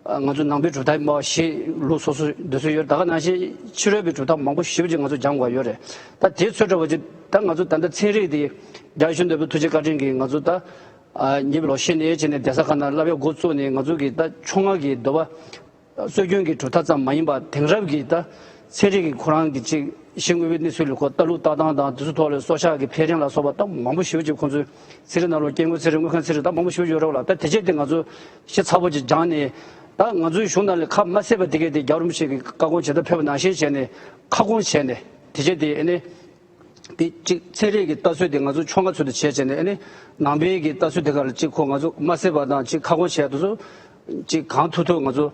ང་ཚོ་ནང་པའི་གྲུབ་མཐའ་སྨྲ་བ་བཞི་ལུགས་སོ་སོ་འདི་ཚོ་ཡོད་རེད། ད་ག་ནང་བཞིན་ཕྱི་རོལ་པའི་གྲུབ་མཐའ་མང་པོ་ཞེ་པོ་ཅིག་ང་ཚོ་སྦྱང་དགོས་ཡོད་རེད། ད་དེ་ཚོ་འདྲ་བོ་ཅིག་ད་ང་ཚོ་ད་ལྟ་ཚན་རིག་དེ་རྒྱལ་བ་ཡིད་བཞིན་ནོར་བུ་ཐུགས་རྗེ་བཀའ་དྲིན་གྱིས་ང་ཚོ་ད་ཉེ་བའི་ལོ་ཤས་ནས་བྱས་ནས་གདན་ས་ཁག་ནང་བསླབ་ཡ་འགོ་བཙུགས་ནས་ང་ཚོ་གི་ད་ཕྱོགས་སྔ་གི་འདོད་པ་སྲོལ་རྒྱུན་གྱི་གྲུབ་མཐའ་ཙམ་མ་ཡིན་པ་དེང་རབས་ཀྱི་ད་ ཚན་རིག་གི་ཁོ་རང་གི་ཅིག་ཤེས་དངོས་པོའི་གནས་ཚུལ་ལ་ཁོ་ལྟ་ཀློག་ལྟ་སྟངས་དང་དེ་ཚོ་ཐོག་ལ་སྲོག་ཆགས་ཀྱི་འཕེལ་རིམ་ལ་སོགས་པ་ད་མང་པོ་ཞེ་པོ་ཅིག་ཁོང་ཚོའི་ཚན་རིག་ནང་ལོགས་སྐྱེ་དངོས་ཚན་རིག་དངོས་ཁང་ཚན་རིག་ད་མང་པོ་ཞེ་པོ་ཡོད་རེད་བ་ལ། ད་དེ་བྱས་དེ་ང་ཚོ་ཤེས་ཚ་པོ་ཅིག་སྦྱངས་ནས། ད་ང་ཚོའི་གཞུང་ནང་ལ་ཁ་མ་གསལ་བ་དེ་གས་དེ་རྒྱལ་བ་རིན་པོ་ཆེ་གི་བཀའ་དགོངས་ཇི་ལྟར་ཕེབས་པ་ནང་བཞིན་བྱས་ནས་ཁ་སྐོང་བྱས་ནས། དེ་བྱས་དེ་ཨ་ནི། དེ་གཅིག་ཚན་རིག་གི་ལྟ་ཚུལ་དེ་ང་ཚོ་ཆོ་ག་ཚུལ་དུ་བྱས་བྱས་ནས། ཨ་ནི་ནང་པའི་གི་ལྟ་ཚུལ་དེ་ག་ལ་གཅིག་ཁོ་ང་ཚོ་མ་གསལ་བ་དང་གཅིག་ཁ་སྐོང་བྱས་དུས་སུ་གཅིག་གང་ཐུབ་ཐུབ་ང་ཚོ་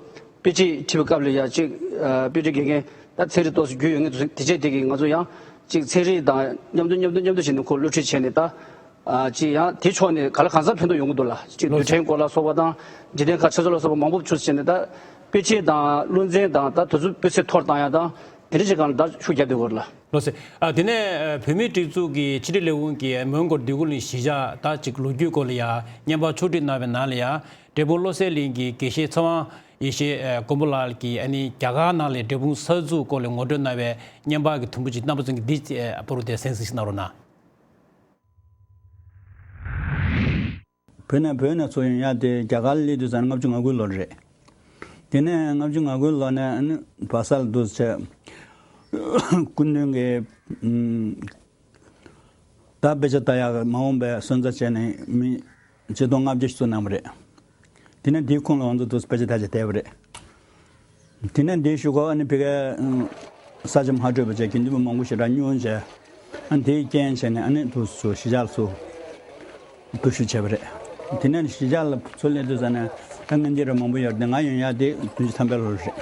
དཔེ་ཁྲིད་ཁྲིད་པའི་སྐབས་ལ་ཡ་གཅིག་ཨ་དཔེ་ཁྲིད་དགེ་རྒན་ད་ཚན་རིག་ཏོག་ཙམ་རྒྱུས་ཡོད་མཁན་དེ་ཚོ་དེ་བྱས་དེ་གི་ང་ཚོ་ཡང་གཅིག་ཚན་རིག་དང་མཉམ་དུ་མཉམ་དུ་མཉམ་དུ་བྱས་ནས་ཁོ་སློབ་ཁྲིད་བྱས་ནས། ད་ཨ་གཅིག་ཡང་དེ་ཕྱོགས་ནས་ག་ལ་གང་འཚམ་ཕན་ཐོགས་ཡོང་གི་འདུག་ལ། གཅིག་ལོ་རྡུལ་ཕྲན་སྐོར་ལ་སོགས་པ་དང་འཇིག་རྟེན་ཁ་ཆེ་ཚོ་ལ་སོགས་པ་མང་པོ་ཆུ་བྱས་ནས། ད་དཔེ་ཁྲིད་དང་བློ་འཛིན་དང་ད་དེ་ཚོ་སྤུས་ཚད་མཐོར་བཏང་ཡ་དང་དེ་འདྲ་ཞིག་གང་ལ་ད་ཤུགས་རྒྱབ་བསྡད་དགོས་རེད་ལ། ལགས་སོ། ཨ་དེ་ནས་ཨ་བོད་མིའི་སྒྲིག་འཛུགས་ཀྱི་ཕྱི་དྲིལ་ལས་ཁུངས་ཀྱི་མོན་གྷོ་སྡེ་ཁུལ་ནས་གཞིས་ཆགས་ད་ཅིག་ལོ་རྒྱུས་སྐོར་ལ་ཡ་བརྙན་པར་ཕྱོགས་སྒྲིག་གནང་བའི་ནང་ལ་ཡ། འབྲས་སྤུངས་བློ་གསལ་གླིང་གི་དགེ་བཤེས་ཚེ་དབང་ཡེ་ཤེས་ཨ་མགོན་པོ་ལགས་ཀྱིས་ཨ་ནི་རྒྱ་གར་ནང་ལ་འབྲས་སྤུངས་གསར་འཛུགས་སྐོར་ལ་ངོ་སྤྲོད་གནང་བའི་བརྙན་པར་གྱི་དུམ་བུ་ཅིག་རྣམ་པ་ཚོ་གིས་འདི་ཨ་པོ་རུ་དེ་གསན་གཟིགས་ཤིག་གནང་རོགས་གནང་། བོད་ནས་བོད་ནས་ཚུར་ཡོང་ཡ་དེ་རྒྱ་གར་སླེབས་དུས་ཙམ་ལྔ་བཅུ་ང་དགུའི་ལོ་རེད། དེ་ནས་ལྔ་བཅུ་ང་དགུའི་ལོ་ནས་ཨ་ནི་སྦག་ས་ལ་འདུག་སེ་བྱས། སྐུ་མདུན་གྱིས་ཨམ་ད་དཔེ་ཆ་ལྟ་ཡག་མ་འོངས་པའི་སོན་རྩ་བྱས་ནས་མི་ཆིག་སྟོང་ལྔ་བརྒྱ་ཞིག་བཙུགས་གནང་བ་རེད། དེ་ནས་དེའི་ཁོངས་ལ་ང་ཚོ་འདུག་སེ་དཔེ་ཆ་ལྟ་བྱས་བསྡད་པ་རེད། དེ་ནས་འདིའི་གཞུག་གུ་ཨ་ནི་ཕ་གིའི་ཨ་ས་ཆ་མ་འཕྲོད་པ་བྱས། དགེ་འདུན་པ་མང་པོ་ཞེ་དྲག་སྙུང་བྱས། ཨ་ནི་དེའི་རྐྱེན་བྱས་ནས་ཨ་ནི་འདུག་སེ་གཞིས་ཆགས་ལ་ཚུར་འདུག་ཞུགས་བྱས་པ་རེད། དེ་ནས་གཞིས་ཆགས་ལ་ཚུར་སླེབས་དུས་ཙམ་ནས་ད་སྔོན་ཆད་ར་མང་པོ་ཡོད་རེད། ང་ཡོང་ཡག་དེ་བདུན་ཅུ་ཐམ་པའི་ལོ་རེད།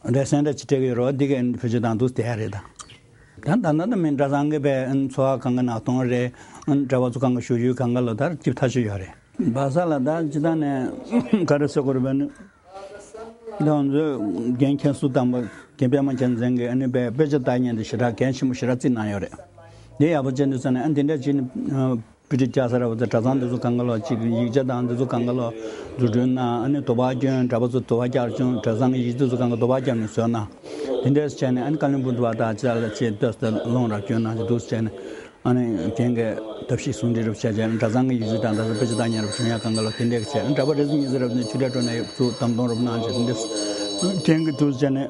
འདྲ་སེ་འདྲ་ཅིག་སྤྲད་ཀྱི་ཡོད་རེད་བ། འདི་གའི་བེད་སྤྱོད་བཏང་འདུག་སེ་བསྡད་ཡག་རེད་ད། ད་ད་ད་ད་མི་གྲྭ་ཚང་གི་པའི་ཨ་ནི་འཚོ་བ་གང་ག་ནག་སྟོང་རེད། ཨ་ནི་གྲྭ་པ་ཚོ་གང་ག་བཞུགས་ཡུལ་གང་ག་ལ་ད་སྐྱིད་པོ་ཐག་ཆོད་ཡོད་རེད། སྦག་ས་ལ་ད་སྤྱིར་བཏང་ནས་ག་རེ་ཟེར་དགོས་རེད་པས་ནི། ད་ང་ཚོས་རྒན་མཁན་ཟུར་དང་པོ་རྒན་པད་མ་རྒྱལ་མཚན་གྱིས་ཨ་ནི་པའི་དཔེ་ཆ་ལྟ་མཁན་དེ་ཞེ་དྲག་འགན་ཆེན་པོ་ཞེ་དྲག་བརྩིས་གནང་ཡོད་རེད། འདི་ཡག་པོ་བྱས་འདུག་ཟེར་ནས། ཨ་འདི་འདྲ་བྱས་ནས་ཨ་དཔེ་ཁྲིད་རྒྱག་ས་ར་བ་དང་གྲྭ་ཚང་འདི་ཚོ་གང་ག་ལ་ཅིག་ཡིག་ཆ་དང་འདི་ཚོ་གང་ག་ལ་འཛུགས་སྐྲུན་གནང་། ཨ་ནི་དུ་བ་སྐྱོན། གྲྭ་པ་ཚོ་དུ་བ་རྒྱག་སྐྱོན། གྲྭ་ཚང་གི་ཡིག་ཆ་དེ་ཚོ་གང་ག་དུ་བ་བརྒྱབ་ནས་བཟོས་གནང་། དེ་འདྲ་བྱས་ནས་ཨ་ནི་བཀའ་བློན་སྤུན་ཟླ་བ་དང་ཅི་ལ་ཅིག་ལྟོས་ཟེར་ལོངས་ར་སྐྱོན་གནང་ཅིག་འདུག་ཟེར་ནས། ཨ་ནི་རྒན་གྱིས་ཐབས་ཤེས་ཟུང་འབྲེལ་རབ་བྱས་བྱས་ནས་གྲྭ་ཚང་གི་ཡིག་ཆ་དང་ད་ཚོ་དཔེ་ཆ་ལྟ་མཁན་རབ་བྱུང་ཡ་གང་ག་ལ་དེ་འདྲ་གི་བྱས། ཨ་ནི་གྲྭ་པ་རེ་ཟུང་གཉིས་ཟིག་རབ་ནས་ཆོས་གྲྭ་སྤྲོ་ནས་ཚུར་བདམས་ཐོན་རབ་གནང་ཅིག་འདི་འདྲ། རྒན་གྱིས་འདུག་ཟེར་ནས་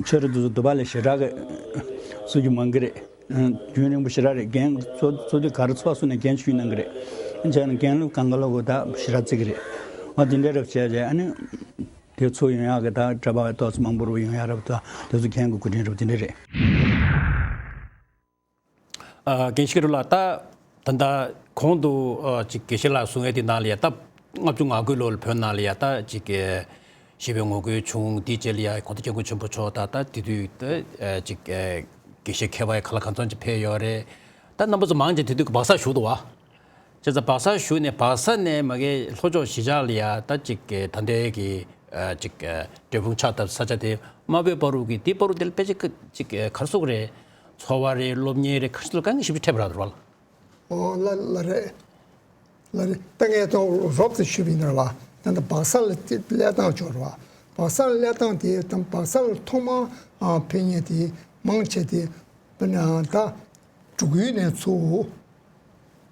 ཆོས་ར་འདི་ཚོ་དུ་བ་ལས་ཞེ་དྲག་གི་བཟོ་རྒྱུ་མང་གི་རེད། རྒྱུན་རིང་པོ་ཞེ་དྲག་རེད། རྒན་ཚོ་ཚོ་དུས་ག་རེ་འཚོ་བ་བཟོ་ནས་རྒན་ཞུས་གནང་གི་རེད། བྱས་ན་རྒན་ལུགས་གང་ག་ལ་གོ་ད་ཞེ་དྲག་བརྩི་གི་རེད། ཨ་དེ་འདྲ་རབ་བྱས་བྱས། ཨ་ནི་དེ་ཚོ་ཡོང་ཡག་གི་ད་གྲྭ་པ་ཏོག་ཙམ་མང་པོ་རུ་ཡོང་ཡག་རབ་ད་དེ་ཚོ་རྒན་གྱི་འགོ་འདྲེན་རབ་དེ་འདྲ་རེད། ཨ་རྒན་ཤེས་རབ་ལགས། ད་ད་ལྟ་གོང་དུ་ཨ་ཅིག་དགེ་བཤེས་ལགས་གསུང་ཡ་དེ་ནང་ལ་ཡ་ད་ལྔ་བཅུ་ང་དགུའི་ལོ་ལ་བོད་ནང་ལ་ཡ་ད་ཅིག་ཞི་བའི་ངོ་རྒོལ་བྱུང་། དེའི་རྗེས་ལ་ཡ་གོང་ས་སྐྱབས་མགོན་ཆེན་པོ་མཆོག་དང་ད་དེ་དུས་ད་ཅིག་དགེ་བཤེས་མཁས་པ་ཡ་ག་ལ་གང་འཚམ་ཅིག་ཕེབས་ཡོད་རེད། ད་རྣམ་པ་ཚོ་མང་ཆེ་དེ་དུས་སྦག་སར་བཞུགས་འདུག་བ། བྱས་ཙང་སྦག་སར་བཞུགས་ནས་སྦག་ས་ནས་མ་གི་ལྷོ་ཕྱོགས་གཞིས་ཆགས་ལ་ཡ་ད་ཅིག་ད་ལྟའི་གི་ཨ་ཅིག་ཨ་འབྲས་སྤུངས་ཕྱག་བཏབ་ས་ཆ་དེ་དམར་པོའི་བར་དུ་གི་དེའི་བར་དུ་དེ་ལ་དཔེ་ཆ་ཅིག་ག་རེ་ཟེར་དགོས་རེད། འཚོ་བ་རེད། སློབ་གཉེར་རེད། ག་རེ་ཟེར་དགོས་རེད། དཀའ་ངལ་ཞེ་པོ་ཅིག་འཕྲད་པ་རེད་བ། ཨོ་ལ་ལ་རེད། ལ་རེད། ད་ངས་ད་རོབ་ཙམ་ཞུས་པ་ཡིན་ན་རེད་བ། ད་ལྟ་སྦག་ས་ལ་སླེབས་སྟངས་ཅིག་ཡོད་རེད་བ། སྦག་ས་ལ་སླེབས་སྟངས་དེ་ད་སྦག་ས་ལ་ཐོག་མར་ཨ་ཕེབས་མཁན་དེ་མང་ཆེ་དེ་དཔེར་ན་ད་འབྲུག་ཡུལ་ནས་ཚུར།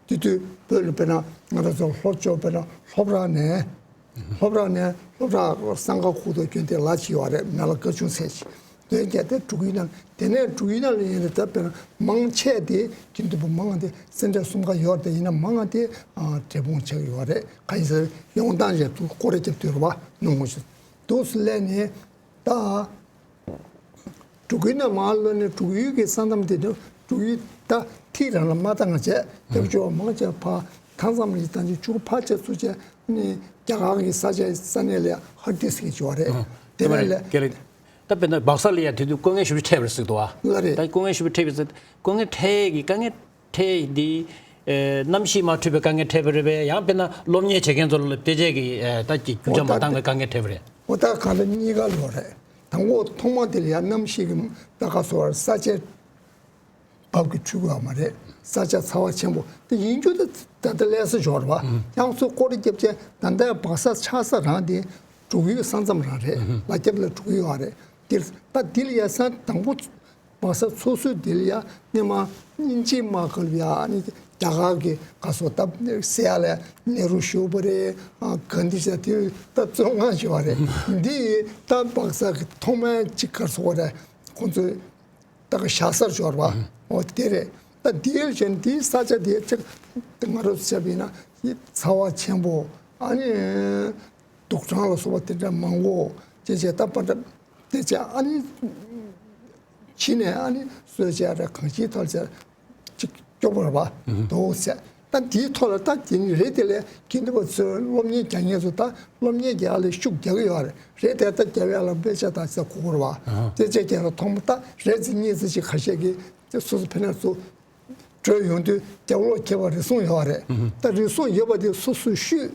དེ་དུས་བོད་ལ་དཔེར་ན་ང་རང་ཚོ་ལྷོ་ཕྱོགས་དཔེར་ན་ལྷོ་བྲག་ནས། ལྷོ་བྲག་ནས་ལྷོ་བྲག་གསང་སྒང་ཁུག་ཏུ་བསྐྱོན་ཏེ་ལ་ཅིག་ཡོད་རེད། མེ་ལ་སྐར་ཆུང་ཚད་ཅིག་དོན་བརྒྱད་དེ་འབྲུག་ཡུལ་ནང་། དེ་ནས་འབྲུག་ཡུལ་ནང་ལ་ཡིན་ན་ད་དཔེར་ན་མང་ཆེ་དེ་དགེ་འདུན་པ་མང་དེ་སེ་འབྲས་གསུམ་ཀ་ཡོད་རེད། དེ་ཡིན་ན་མང་དེ་ཨ་འབྲས་སྤུངས་ཆགས་ཀྱི་ཡོད་རེད། གང་ཡིན་ཟེར་ཡོང་སྟངས་ཅིག་ཏུ་སྐོར་ར་བརྒྱབ་དུས་རེད་བ། ནང་ངོ་ཤེས་འདུག་སེ་སླེབས་ནས་ད། འབྲུག་ཡུལ་ནས་མར་ལོག་ནས་འབྲུག་ཡུལ་གྱི་ས་མཚམས་དེ་འབྲུག་ཡུལ་ད་ཐིག་རང་ལ་མ་བཏང་བྱས། རྒྱབ་སྐྱོར་བ་མང་ཆེ་ཕར་མཐའ་མཚམས་ལ་བཏང་བྱས། ཆུ་ཕར་ཆེ་ཚུར་ཆེ་ནས་རྒྱ་གར་གྱི་ས་ཆ་ས་གནས་ལ་ཧར་ཏིས་ཀྱི་བྱས་པ་རེད། དེ་ནས་ལས། ད་དཔེར་ན་སྦག་ས་ལ་ཡ་དེ་དུས་དཀའ་ངལ་ཞེ་པོ་འཕྲད་པ་རེད་ཟེར་འདུག་བ། ལགས་རེད། ད་དཀའ་ངལ་ཞེ་པོ་འཕྲད་པ་ཟེར། དཀའ་ངལ་འཕྲད་ཀྱི་དཀའ་ངལ་འཕྲད་འདི། ཨེ་གནམ་གཤིས་མ་འཕྲོད་པའི་དཀའ་ངལ་འཕྲད་པ་རེད་པས། ཡང་དཔེར་ན་སློབ་གཉེར་བྱེད་མཁན་ཚོ་ལ་དཔེ་ཆ་གི་ཨེ་ད་ཀྱི་རྒྱུ་ཆ་མ་འདང་བའི་དཀའ་ངལ་འཕྲད་པ་རེད། འོ་ད་གང་ལྟར་གཉིས་ཀ་ལོ་རེད། དང་པོ་ཐོག་མ་དེ་ལ་ཡང་གནམ་གཤིས་ཀྱི་ད་ག་སོ་བར་ས་ཆ་འབབ་ཀྱི་འཕྲུལ་དགོས་པ་མ་རེད། ས་ཆ་ཚ་བ་ཆེན་པོ་དེ་ཡིན་རྒྱུ་དེ་ད་ལྟ་ལས་ས་འབྱོར་བ། ཡང་ཚུར་སྐོར་ར་བརྒྱབ་བྱས་ད་ལྟ་སྦག་ས་ཆགས་ས་རང་དེ་འབྲུག་ཡུལ་ས་མཚམས་རང་རེད། ལ་རྒྱབ་ལ་འབྲུག་ཡུལ་བ་རེད། དེ་ད་དེ་ལ་ཡང་ས་དང་པོ། སྦག་ས་ཚུགས་ཚུལ་འདི་ལ་ཡ་སྔོན་མ་དབྱིན་ཇི་དམག་སྒར་ལ་ཡ་ཨ་ནི་རྒྱ་གར་གྱི་ག་སོ་ད་ཟེར་ཡ་ལ་ནེ་རུ་བཞུགས་པ་རེད། ཨ་གྷན་དྷི་ཤ་དེ་ད་བཙོན་ཁང་བཞུགས་པ་རེད། འདི་ད་སྦག་ས་གི་ཐོག་མའི་གཅིག་ག་སོ་བ་རེད། ཁོང་ཚོས་ ད་ག་བཞག་སར་འབྱོར་བ། འོ་དེ་རེད། ད་དེའི་ཞེན་དེའི་ས་ཆ་དེ་ཅིག་ང་རང་ཚོ་བྱས་པ་ཡིན་ན་ཚ་བ་ཆེན་པོ། ཨ་ནི་དུག་སྦྲང་ལ་སོགས་པ་དེ་འདྲ་མང་པོ་ཅེས་བྱས། ད་པ་འདྲ་དེ་བྱས། ཨ་ནི་ཕྱི་ནས་ཨ་ནི་གསོལ་ཇ་རེད། གང་ཅིའི་ཐོག་བྱས་ཅིག་སྐྱོ་པོ་རེད་པ། འདུག་ཟེར། ད་དེའི་ཐོག་ལ་ད་དེ་ནི་རེད། དེ་ལས་དགེ་འདུན་པ་ཚོས་སློབ་གཉེར་རྒྱག་མཁན་ཚོ་ད་སློབ་གཉེར་རྒྱག་ལ་ཤུགས་རྒྱག་གི་ཡོད་རེད། རེད་དེ་ད་རྒྱབ་ཡ་ལ་དཔེ་ཆ་དང་ཟེར་གོ་དགོས་རེད་པ། དཔེ་ཆ་རྒྱག་ལ་ཐོག་མ་ད་རེད་ཙི་གཉིས་ཙི་ཅིག་ཁ་ཤས་ཀྱིས་དེ་སོ་སོ་ཕན་ཚུན་བྲོས་ཡོང་དུས་རྒྱབ་ལོགས་ཁྱེར་བ་རེ་ཟུང་ཡོད་རེད། ད་རེ་ཟུང་ཡོད་པ་དེ་སོ་སོས་བཤུས།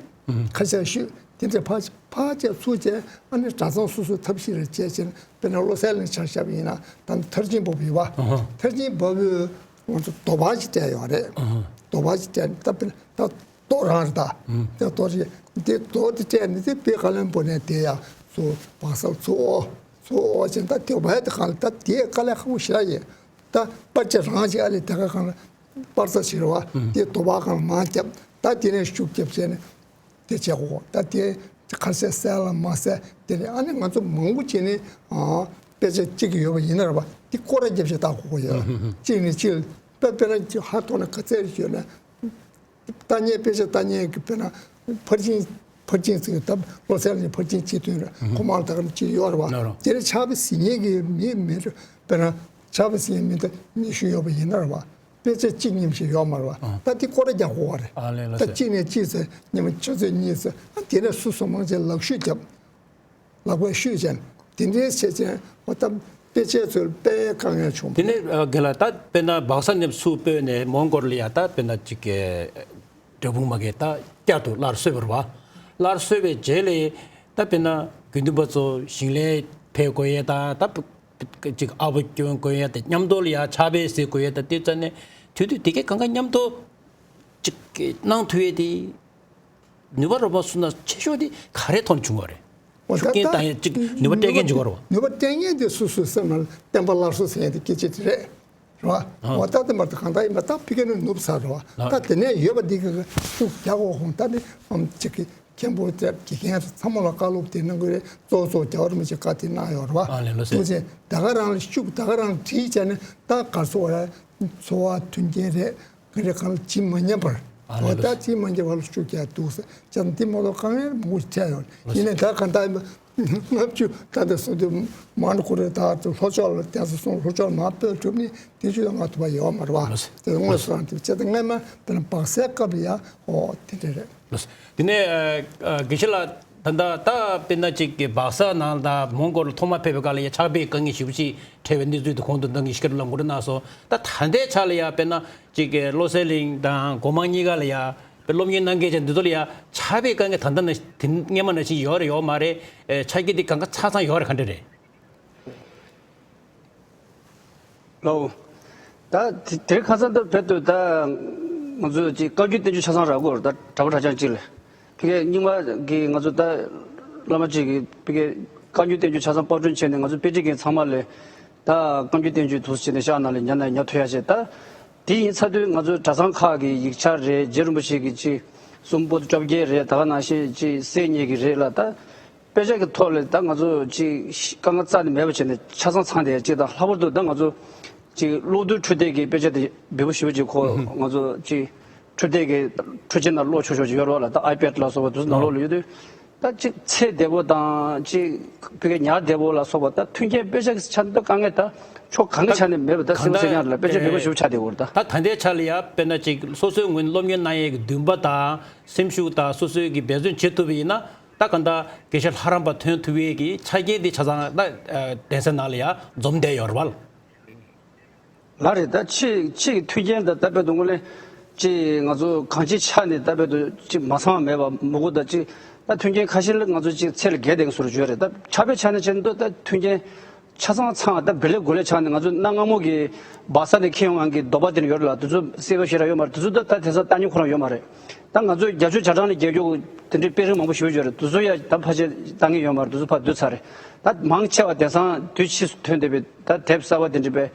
ཁ་ཤས་བཤུས། དེ་འདྲ་ཕར་ཕར་བྱས་ཚུར་བྱས། ཨ་ནི་གྲྭ་ཚང་སོ་སོའི་ཐབས་ཤེས་རེ་བྱས་བྱས་ནས། དཔེར་ན་བློ་གསལ་གླིང་ཆ་བཞག་པ་ཡིན་ན། ད་མཐར་ཕྱིན་བབས་ཡོད་པ། མཐར་ཕྱིན་བབས་པའི་ང་ཚོ་དོ་པ་ཅིག་སྤྲད་ཡོད་རེད། དོ་པ་ཅིག་སྤྲད་ནས། ད་དཔེར་ན་ད་རྡོ་རང་རེད་ད། དེ་རྡོ་རེད། དེ་རྡོ་དེ་སྤྲད་ནས་དེ་དཔེ་ཁ་ལན་པོ་ནས་དེ་ཡ་ཚུར་བག་ས་ཚུར་ཨོ་ཚུར་ཨོ་བྱས། ད་དོ་པ་དེ་གང་ལ་ད་དེ་དཀའ་ལས་ཁག་པོ་ཞེ་དྲག་ཡོད། ད་པར་ཆས་རང་ཅིག་ཨ་ལས་དེ་ག་གང་ལ་པར་རྩ་བྱེད་རེད་པ། དེ་དོ་པ་གང་ལ་མར་བརྒྱབ། ད་དེ་ནས་ཤུགས་རྒྱབ་བྱས་ནས་དེ་བྱེད་དགོས། ད་དེ་ཁ་ཤས་གསལ་ལ་མ་གསལ། དེ་ནས་ཨ་ནི་ང་ཚོ་མང་པོ་བྱས་ནས་ཨ་དཔེ་ཆ་གཅིག་ཡོད་པ་ཡིན་ན་རེད་པ། དེ་སྐོར་ར་རྒྱབ་བྱས་ལྟ་དགོས་ཀྱི་ཡོད། གཅིག་ནས་གཅིག་ལ་དཔེ་དཔེར་ན་ཧ་ཐོག་ན་ག་ཚད་ཡོད་ན། ལྟ་མཁན། དཔེ་ཆ་ལྟ་མཁན་གྱི་དཔེར་ན་ཕར་ཕྱིན་ཕར་ཕྱིན་ཚུལ་ད་བློ་གསལ་གླིང་ཕར་ཕྱིན་སྤྱི་མཐུན་རེད། ཁོ་མང་ལ་ད་ག་ནས་ཅིག་ཡོད་རེད་པ། དེ་ནས་ཕྱག་དཔེ་གཟིགས་མཁན་གྱི་མི་མི་རེད། དཔེར་ན་ཕྱག་དཔེ་གཟིགས་མཁན་མི་ད་ཉི་ཤུ་ཡོད་པ་ཡིན་ན་རེད་པ། དཔེ་ཆ་གཅིག་གཉིས་ཤིག་ཡོད་མ་རེད་པ། ད་དེ་སྐོར་ར་རྒྱག་དགོས་པ་རེད། ཨ་ལས་ལ་ད་ཟེར། གཅིག་ནས་གཅིག་ཚོད། ཉི་མ་ཆུ་ཚོད་གཉིས་ཚོད། ཨ་དེ་ནས་སུ་སུ་མང་ཆེ་ལག་ཤུབས་བརྒྱབ། ལག་པས་ཤུབས་བྱས། དེ་འདྲའི་བྱས་བྱས། འོ་ད་དཔེ་ཆའི་ཚོད་དཔེ་དཀའ་ངལ་བྱུང་། དེ་ནས་ཨ་རྒན་ལགས། ད་དཔེར་ན་སྦག་ས་ནས་ཚུར་སྤོས་ནས་མོན་གྷོ་ལ་ཡ། ད་དཔེར་ན་ཅིག་གི་འབྲས་སྤུངས་མ་གི་ད་བསྐྱར་དུ་སླར་གསོས་པ་རེད་པ། སླར་གསོས་པའི་རྗེས་ལ་ད་དཔེར་ན་དགེ་འདུན་པ་ཚོ་ཞིང་ལས་ཕེབས་དགོས་ཡས་དང་། ད་ཅིག་ཨ་བོ་སྐྱོན་དགོས་ཡས་དང་། མཉམ་དུ་ལ་ཡ་ཕྱག་དཔེ་གཟིགས་དགོས་ཡས་དང་། དེ་ཚོ་ནས་དུས་དུས་དེ་གའི་གང་ག་མཉམ་དུ་ཅིག་གནང་ཐུབ་ཡས་དེ། ནུས་པ་རོལ་མོ་གསུངས་ན་ཆེ་ཤོས་དེ་ག་རེ་ཐོག་ནས་བྱུང་བ་རེད། འོ་ཤུགས་རྐྱེན་ད་བཏང་ཡས་ཅིག་ནུས་པ་སྤྲད་མཁན་བྱུང་བ་རེད་པ། ནུས་པ་སྤྲད་མཁན་དེ་སོ་སོའི་སེམས་ནང་ལ་བརྟན་པ་སླར་གསོ་ཟེར་མཁན་དེ་སྐད་ཆ་དེ་རེད། རེད་པ། ཨ། འོ་ད་དེ་མ་གཏོགས་གང་ལྟར་ཡིན་པ་ད་ཕ་གི་ནས་ནུབ་ཚར་རེད་པ། ཨ། ད་དེ་ནས་ཡོད་པ་འདི་གི་ཤུགས་རྒྱག་དགོས་ཁོང་ད་ནི་ཨམ་ཅིག་གི་མཁན་པོ་དེ་དགེ་རྒན་ཚོ་ཚང་མ་ལ་བཀའ་སློབ་དེ་གནང་གི་རེད། གཙོ་བོ་གཙོ་བོ་རྒྱལ་བ་རིན་པོ་ཆེ་བཀའ་དེ་གནང་ཡོད་རེད་པ། ཨ་ལས་ལོ་ཟེར། ཐུགས་རྗེ། ད་ག་རང་ལ་ཤུགས་ད་ག་རང་བྲིས་བྱས་ནས། ད་ག་རེ་ཟེར་དགོས་རེད། འཚོ་བ་མཐུན་རྐྱེན་རེད། ག་རེ་གང་ལ་ཇི་མ་ཉམས་པར། ཨ་ནི་འོ་ད་ཇི་མ་ཉམས་པར་ཤུགས་རྒྱག་འདུག་ཟེར། ཅང་འདི་མ་གཏོགས་དཀའ་ངལ་མང་པོ་ཞིག་འཕྲད་ཡོད། ཡིན་ནའི་ད་གང་ལྟར་ཡིན་པ། ལྔ་བཅུ་ད་ལྟ་སོང་དུས་མ་འགྲོ་ཁོ་རེ་ད་ལྷོ་ཕྱོགས་ལ་བསྡད་སོང་། ལྷོ་ཕྱོགས་ལ་མར་སྤོས་གྲུབ་ནས་དེ་བཞིན་ལ་ང་ཐུབ་པ་ཡོད་མ་རེད་པ། དེ་དངོས་སུ་རང་དེ་བྱས་ཏེ་སྔ་མ་དཔེར་ན་སྦག་སའི་སྐབས་ལ་ཡ། འོ་དེ་འདྲ་རེད། དེ་ནས་ཨ་ཨ་དགེ་བཤེས་ལགས། ད་ལྟ་ད་དཔེར་ན་ཅིག་གི་སྦག་ས་ནང་དང་མོན་གྷོ་ལ་ཐོག་མ་ཕེབས་པའི་སྐབས་ལ་ཡ་ཕྱག་དཔེའི་དཀའ་ངལ་ཞེ་པོ་ཅིག་འཕྲད་པའི་གནས་ཚུལ་དེ་གོང་དུ་ད་གིན་ཞིབ་ཕྲ་ལབ་དགོས་རེད་གནང་སོང་། ད་ད་ལྟའི་ཆ་ལ་ཡ་དཔེར་ན་ཅིག་གི་བློ་གསལ་གླིང་དང་སྒོ་མང་གཉིས་ཀ་ལ་ཡ་དཔེ་སློབ་གཉེར་གནང་མཁན་ཅན་འདི་ཚོ་ལ་ཡ་ཕྱག་དཔེའི་དཀའ་ངལ་ད་ལྟ་ནང་དེ་སྔོན་མ་ནང་བཞིན་ཡོད་རེད་ཡོད་མ་རེད། ཨེ་ཆ་རྐྱེན་དེ་གང་ག་ཆ་ཚང་ཡོད་རེད་ག་འདྲ་རེད། ལའོ། ད་དེ་དེ་ཁ་སང་ད་བོད་དུ་ད་ང་ཚོ་ཅིག་བཀའ་བརྒྱུད་བསྟན་བཅོས་ཆ་ཚང་རག་གོ་ད་གྲྭ་པ་གྲྭ་རྐྱང་གཅིག་ལ། ཕ་གི་རྙིང་མ་གི་ང་ཚོ་ད་བླ་མ་གཅིག་གིས་ཕ་གི་བཀའ་བརྒྱུད་བསྟན་བཅོས་ཆ་ཚང་པར་སྐྲུན་བྱས་ནས་ང་ཚོ་དཔེ་ཁྲིད་མཁན་ཚང་མ་ལ་ད་བཀའ་བརྒྱུད་བསྟན་བཅོས་དུ་བྱས་ནས་ཤག་ནང་ལ་ཉར་ན་ཉར་ཐུབ་ཡ་བྱས། ད་དེ་ཡིན་ཚར་དུས་ང་ཚོ་གྲྭ་ཚང་ཁག་གི་ཡིག་ཆ་རེད། རྗེ་རིན་པོ་ཆེ་གི་ཅིག་གསུང་པོ་ཏི་བཅོ་བརྒྱད་རེད། ད་ག་ནང་བཞིན་ཅིག་གསེར་སྙེ་གི་རེད་ལ། ད་དཔེ་ཆ་གི་ཐོག་ལ་ད་ང་ཚོ་ཅིག་དཀའ་ངལ་རྩ་ནས་མེད་པ་བྱས་ནས་ཆ་ཚང་ཚང་བསྡད་ཅིག་དང་། ལྷག་པར་དུ་ད་ང་ཚོ་ཅིག་གློག་རྡུལ་འཕྲུལ་དེབ་ཀྱི་དཔེ་ཆ་དེ་འབེལ་པོ་ཞེ་པོ་ཅིག་ཁོ་ང་ཚོ་ཅིག་འཕྲུལ་དེབ་ཀྱི་འཕྲུལ་ཆས་ནང་ཀློག་ཆོག་ཆོག་ཅིག་ཡོད་རེད་པ་ལ། ད་ཨའི་པེཌ་ལ་སོགས་པ་དེ་ཚོ་ནང་ལོགས་ལ་ཡོད་དུས། ད་ཅིག་ཚད་བདེ་པོ་དང་ཅིག་ཕ་གི་ཉར་བདེ་པོ་ལ་སོགས་པ། ད་མཐུན་རྐྱེན་དཔེ་ཆ་གི་ཆ་ནས་ད་དཀའ་ངལ་ད་ཕྱོགས་གང་གི་ཆ་ནས་མེད་པ། ད་སེམས་ཤུགས་ཉར་ལ་དཔེ་ཆ་འབེལ་པོ་ཞེ་པོ་ཆགས་བསྡད་ཡོད་རེད་ད། ད་ད་ལྟའི་ཆ་ལ་ཡ་དཔེར་ན་ཅིག་སོ་སོའི་ངོས་ནས་སློབ་གཉེར་གནང་ཡས་ཀྱི་འདུན་པ་དང་སེམས་ཤུགས་དང་སོ་སོའི་གི་འབད་བརྩོན་བྱེད་ཐུབ་པ་ཡིན་ན། ད་ག་ད་དགེ་བཤེས་ལྷ་རམས་པ་ཐོན་ཐུབ་ཡས་ཀྱི་ཆ་རྐྱེན་དེ་ཆ་ཚང་ད་གདན་ས་ནང་ལ་ཡ་འཛོམས་བསྡད་ཡོད་རེད་པ། ལགས་རེད། ད་ཕྱི་ཕྱི་གི་མཐུན་རྐྱེན་ད་ད་དཔེ་དུང་ལས་ཅིག་ང་ཚོ་གང་ཅིའི་ཆ་ནས་ད་དཔེ་དུ་ཅིག་མ་ཚང་བ་མེད་པ་མོ་གོ། ད་ཅིག་ད་མཐུན་རྐྱེན་ཁ་ཤས་ལ་ང་ཚོ་ཅིག་ཚད་ལ་བརྒལ་བསྡད་མཁན་བཟོ་འདྲ་ཅིག་ཡོད་རེད། ད་ཕྱག་དཔེ་ཆ་ནས་བྱས་ན་ད་མཐུན་རྐྱེན་ཆ་ཚང་ཚང་བ་ད་བེ་ལེ་གོ་ལེ་ཆགས་ནས། ང་ཚོ་གནའ་སྔ་མོ་གི་སྦག་ས་ནས་ཁྱེར་ཡོང་ཡག་གི་དོ་པ་དེ་འདྲ་ཡོད་རེད་ལ། དེ་ཚོ་གསལ་པོ་ཞེ་དྲག་ཡོད་མ་རེད། དེ་ཚོ་ད་ད་དེང་སང་ལྟ་མཁན་ཁོ་རང་ཡོད་མ་རེད། ད་ང་ཚོ་རྒྱ་ཆོས་རྒྱ་གྲམ་ལ་རྒྱག་རྒྱུ་དེ་འདྲའི་དཔེ་རིས་མང་པོ་ཞེ་པོ་ཅིག་ཡོད་རེད། དེ་ཚོ་ཡ་ད་ཕལ་ཆེར་ལྟ་མཁན་ཡོད་མ་རེད། དེ་ཚོ་ཕར་བསྡུས་ཚར་རེད། ད་མང་ཆེ་བ་དེང་སང་དུས་ཕྱིས་སུ་ཐོན་བསྡད་པའི་ད་དེབ་གསར་པ་དེ་འདྲ་པས་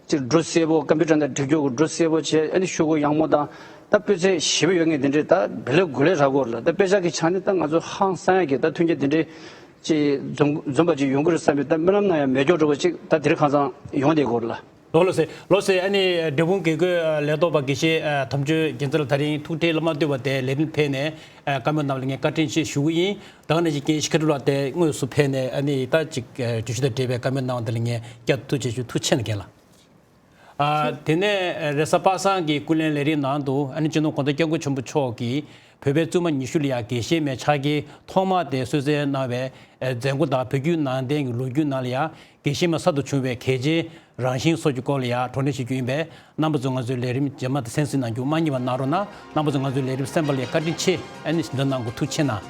ཅིག་འབྲུ་གསལ་པོ། ཀམ་པུ་ཊར་ནང་འབྲི་རྒྱུ་གི་འབྲུ་གསལ་པོ་བྱས། ཨ་ནི་ཤོག་གུ་ཡག་མོ་དང་ད་སྤུས་ཚད་ཞེ་པོ་ཡོད་མཁན་དེ་འདྲས་ད་བེ་ལེ་གོ་ལེ་རག་གི་ཡོད་རེད་ལ། ད་དཔེ་ཆ་གི་ཆ་ནས་ད་ང་ཚོ་ཧང་སང་ཡག་གི་ད་མཐུན་རྐྱེན་དེ་འདྲས་ཅིག་འཛོམས་འཛོམས་པ་ཅིག་ཡོང་གི་རེད་བསམ་པའི་ད་རྨི་ལམ་ནང་ཡང་མེད་སྐྱོ་འདྲ་པོ་ཅིག་ད་དེ་རིང་ཁ་སང་ཡོང་བསྡད་ཀྱི་ཡོད་རེད་ལ། ལོ་ལོ་སེ་ལོ་སེ་ཨ་ནི་འབྲས་སྤུངས་དགེ་བསྐོས་ལས་ཐོག་པ་དགེ་བཤེས་དམ་ཆོས་རྒྱལ་མཚན་ལགས་ད་རིང་ཐུགས་ཁྲལ་ལ་མ་ལྟོས་པ་དེ་ལས་རིམ་ཕེབས་ནས་བཀའ་མོལ་གནང་བ་ལ་ངས་བཀའ་དྲིན་ཆེ་ཞུ་གི་ཡིན། ད་ག་ནང་བཞིན་རྒན་ཤི་ཁ་ཏུ་ལགས་དེ་དངོས་སུ་ཕེབས་ནས་ཨ་ནི་ད་ཅིག་བརྗོད་གཞི་དང་འབྲེལ་བའི་བཀའ་མོལ་གནང་བ་དེ་ལ་ངས་བསྐྱར་ཐུགས་རྗེ་ཆེ་ཞུ། ཐུགས་རྗེ་ཆེ་རྒན་ལགས། ཨ། དེ་ནས་རེས་གཟའ་པ་སངས་ཀྱི་སྐུ་ལས་ལས་རིམ་ནང་དུ་ཨ་ནི་སྤྱི་ནོར་གོང་ས་སྐྱབས་མགོན་ཆེན་པོ་མཆོག་གིས་བོད་པའི་བཙུན་མ་ཉི་ཤུ་ལ་ཡང་དགེ་བཤེས་མའི་ཕྱག་འཁྱེར་ཐོག་མ་དེ་གསོལ་སྩལ་གནང་བའི་མཛད་སྒོ་དང་བོད་བརྒྱུད་ནང་བསྟན་གྱི་ལོ་རྒྱུས་ནང་ལ་ཡང་དགེ་བཤེས་མ་གསར་དུ་བྱུང་བའི་གལ་ཆེའི་རང་བཞིན་སོགས་ཀྱི་སྐོར་ལ་ཡང་བགྲོ་གླེང་བྱེད་རྒྱུ་ཡིན་པས། རྣམ་པ་ཚོས་ང་ཚོའི་ལས་རིམ་རྗེས་མ་དེ་གསན་གཟིགས་གནང་རྒྱུ་མ་བསྙེལ་བ་གནང་རོགས་གནང་། རྣམ་པ་ཚོས་ང་ཚོའི་ལས་རིམ་གསན་པ་ལ་ཡང་བཀའ་དྲིན་ཆེ། ཨ་ནི་གཟིགས་མོ་གནང་དགོས། ཐུགས་རྗེ་ཆེ་གནང་།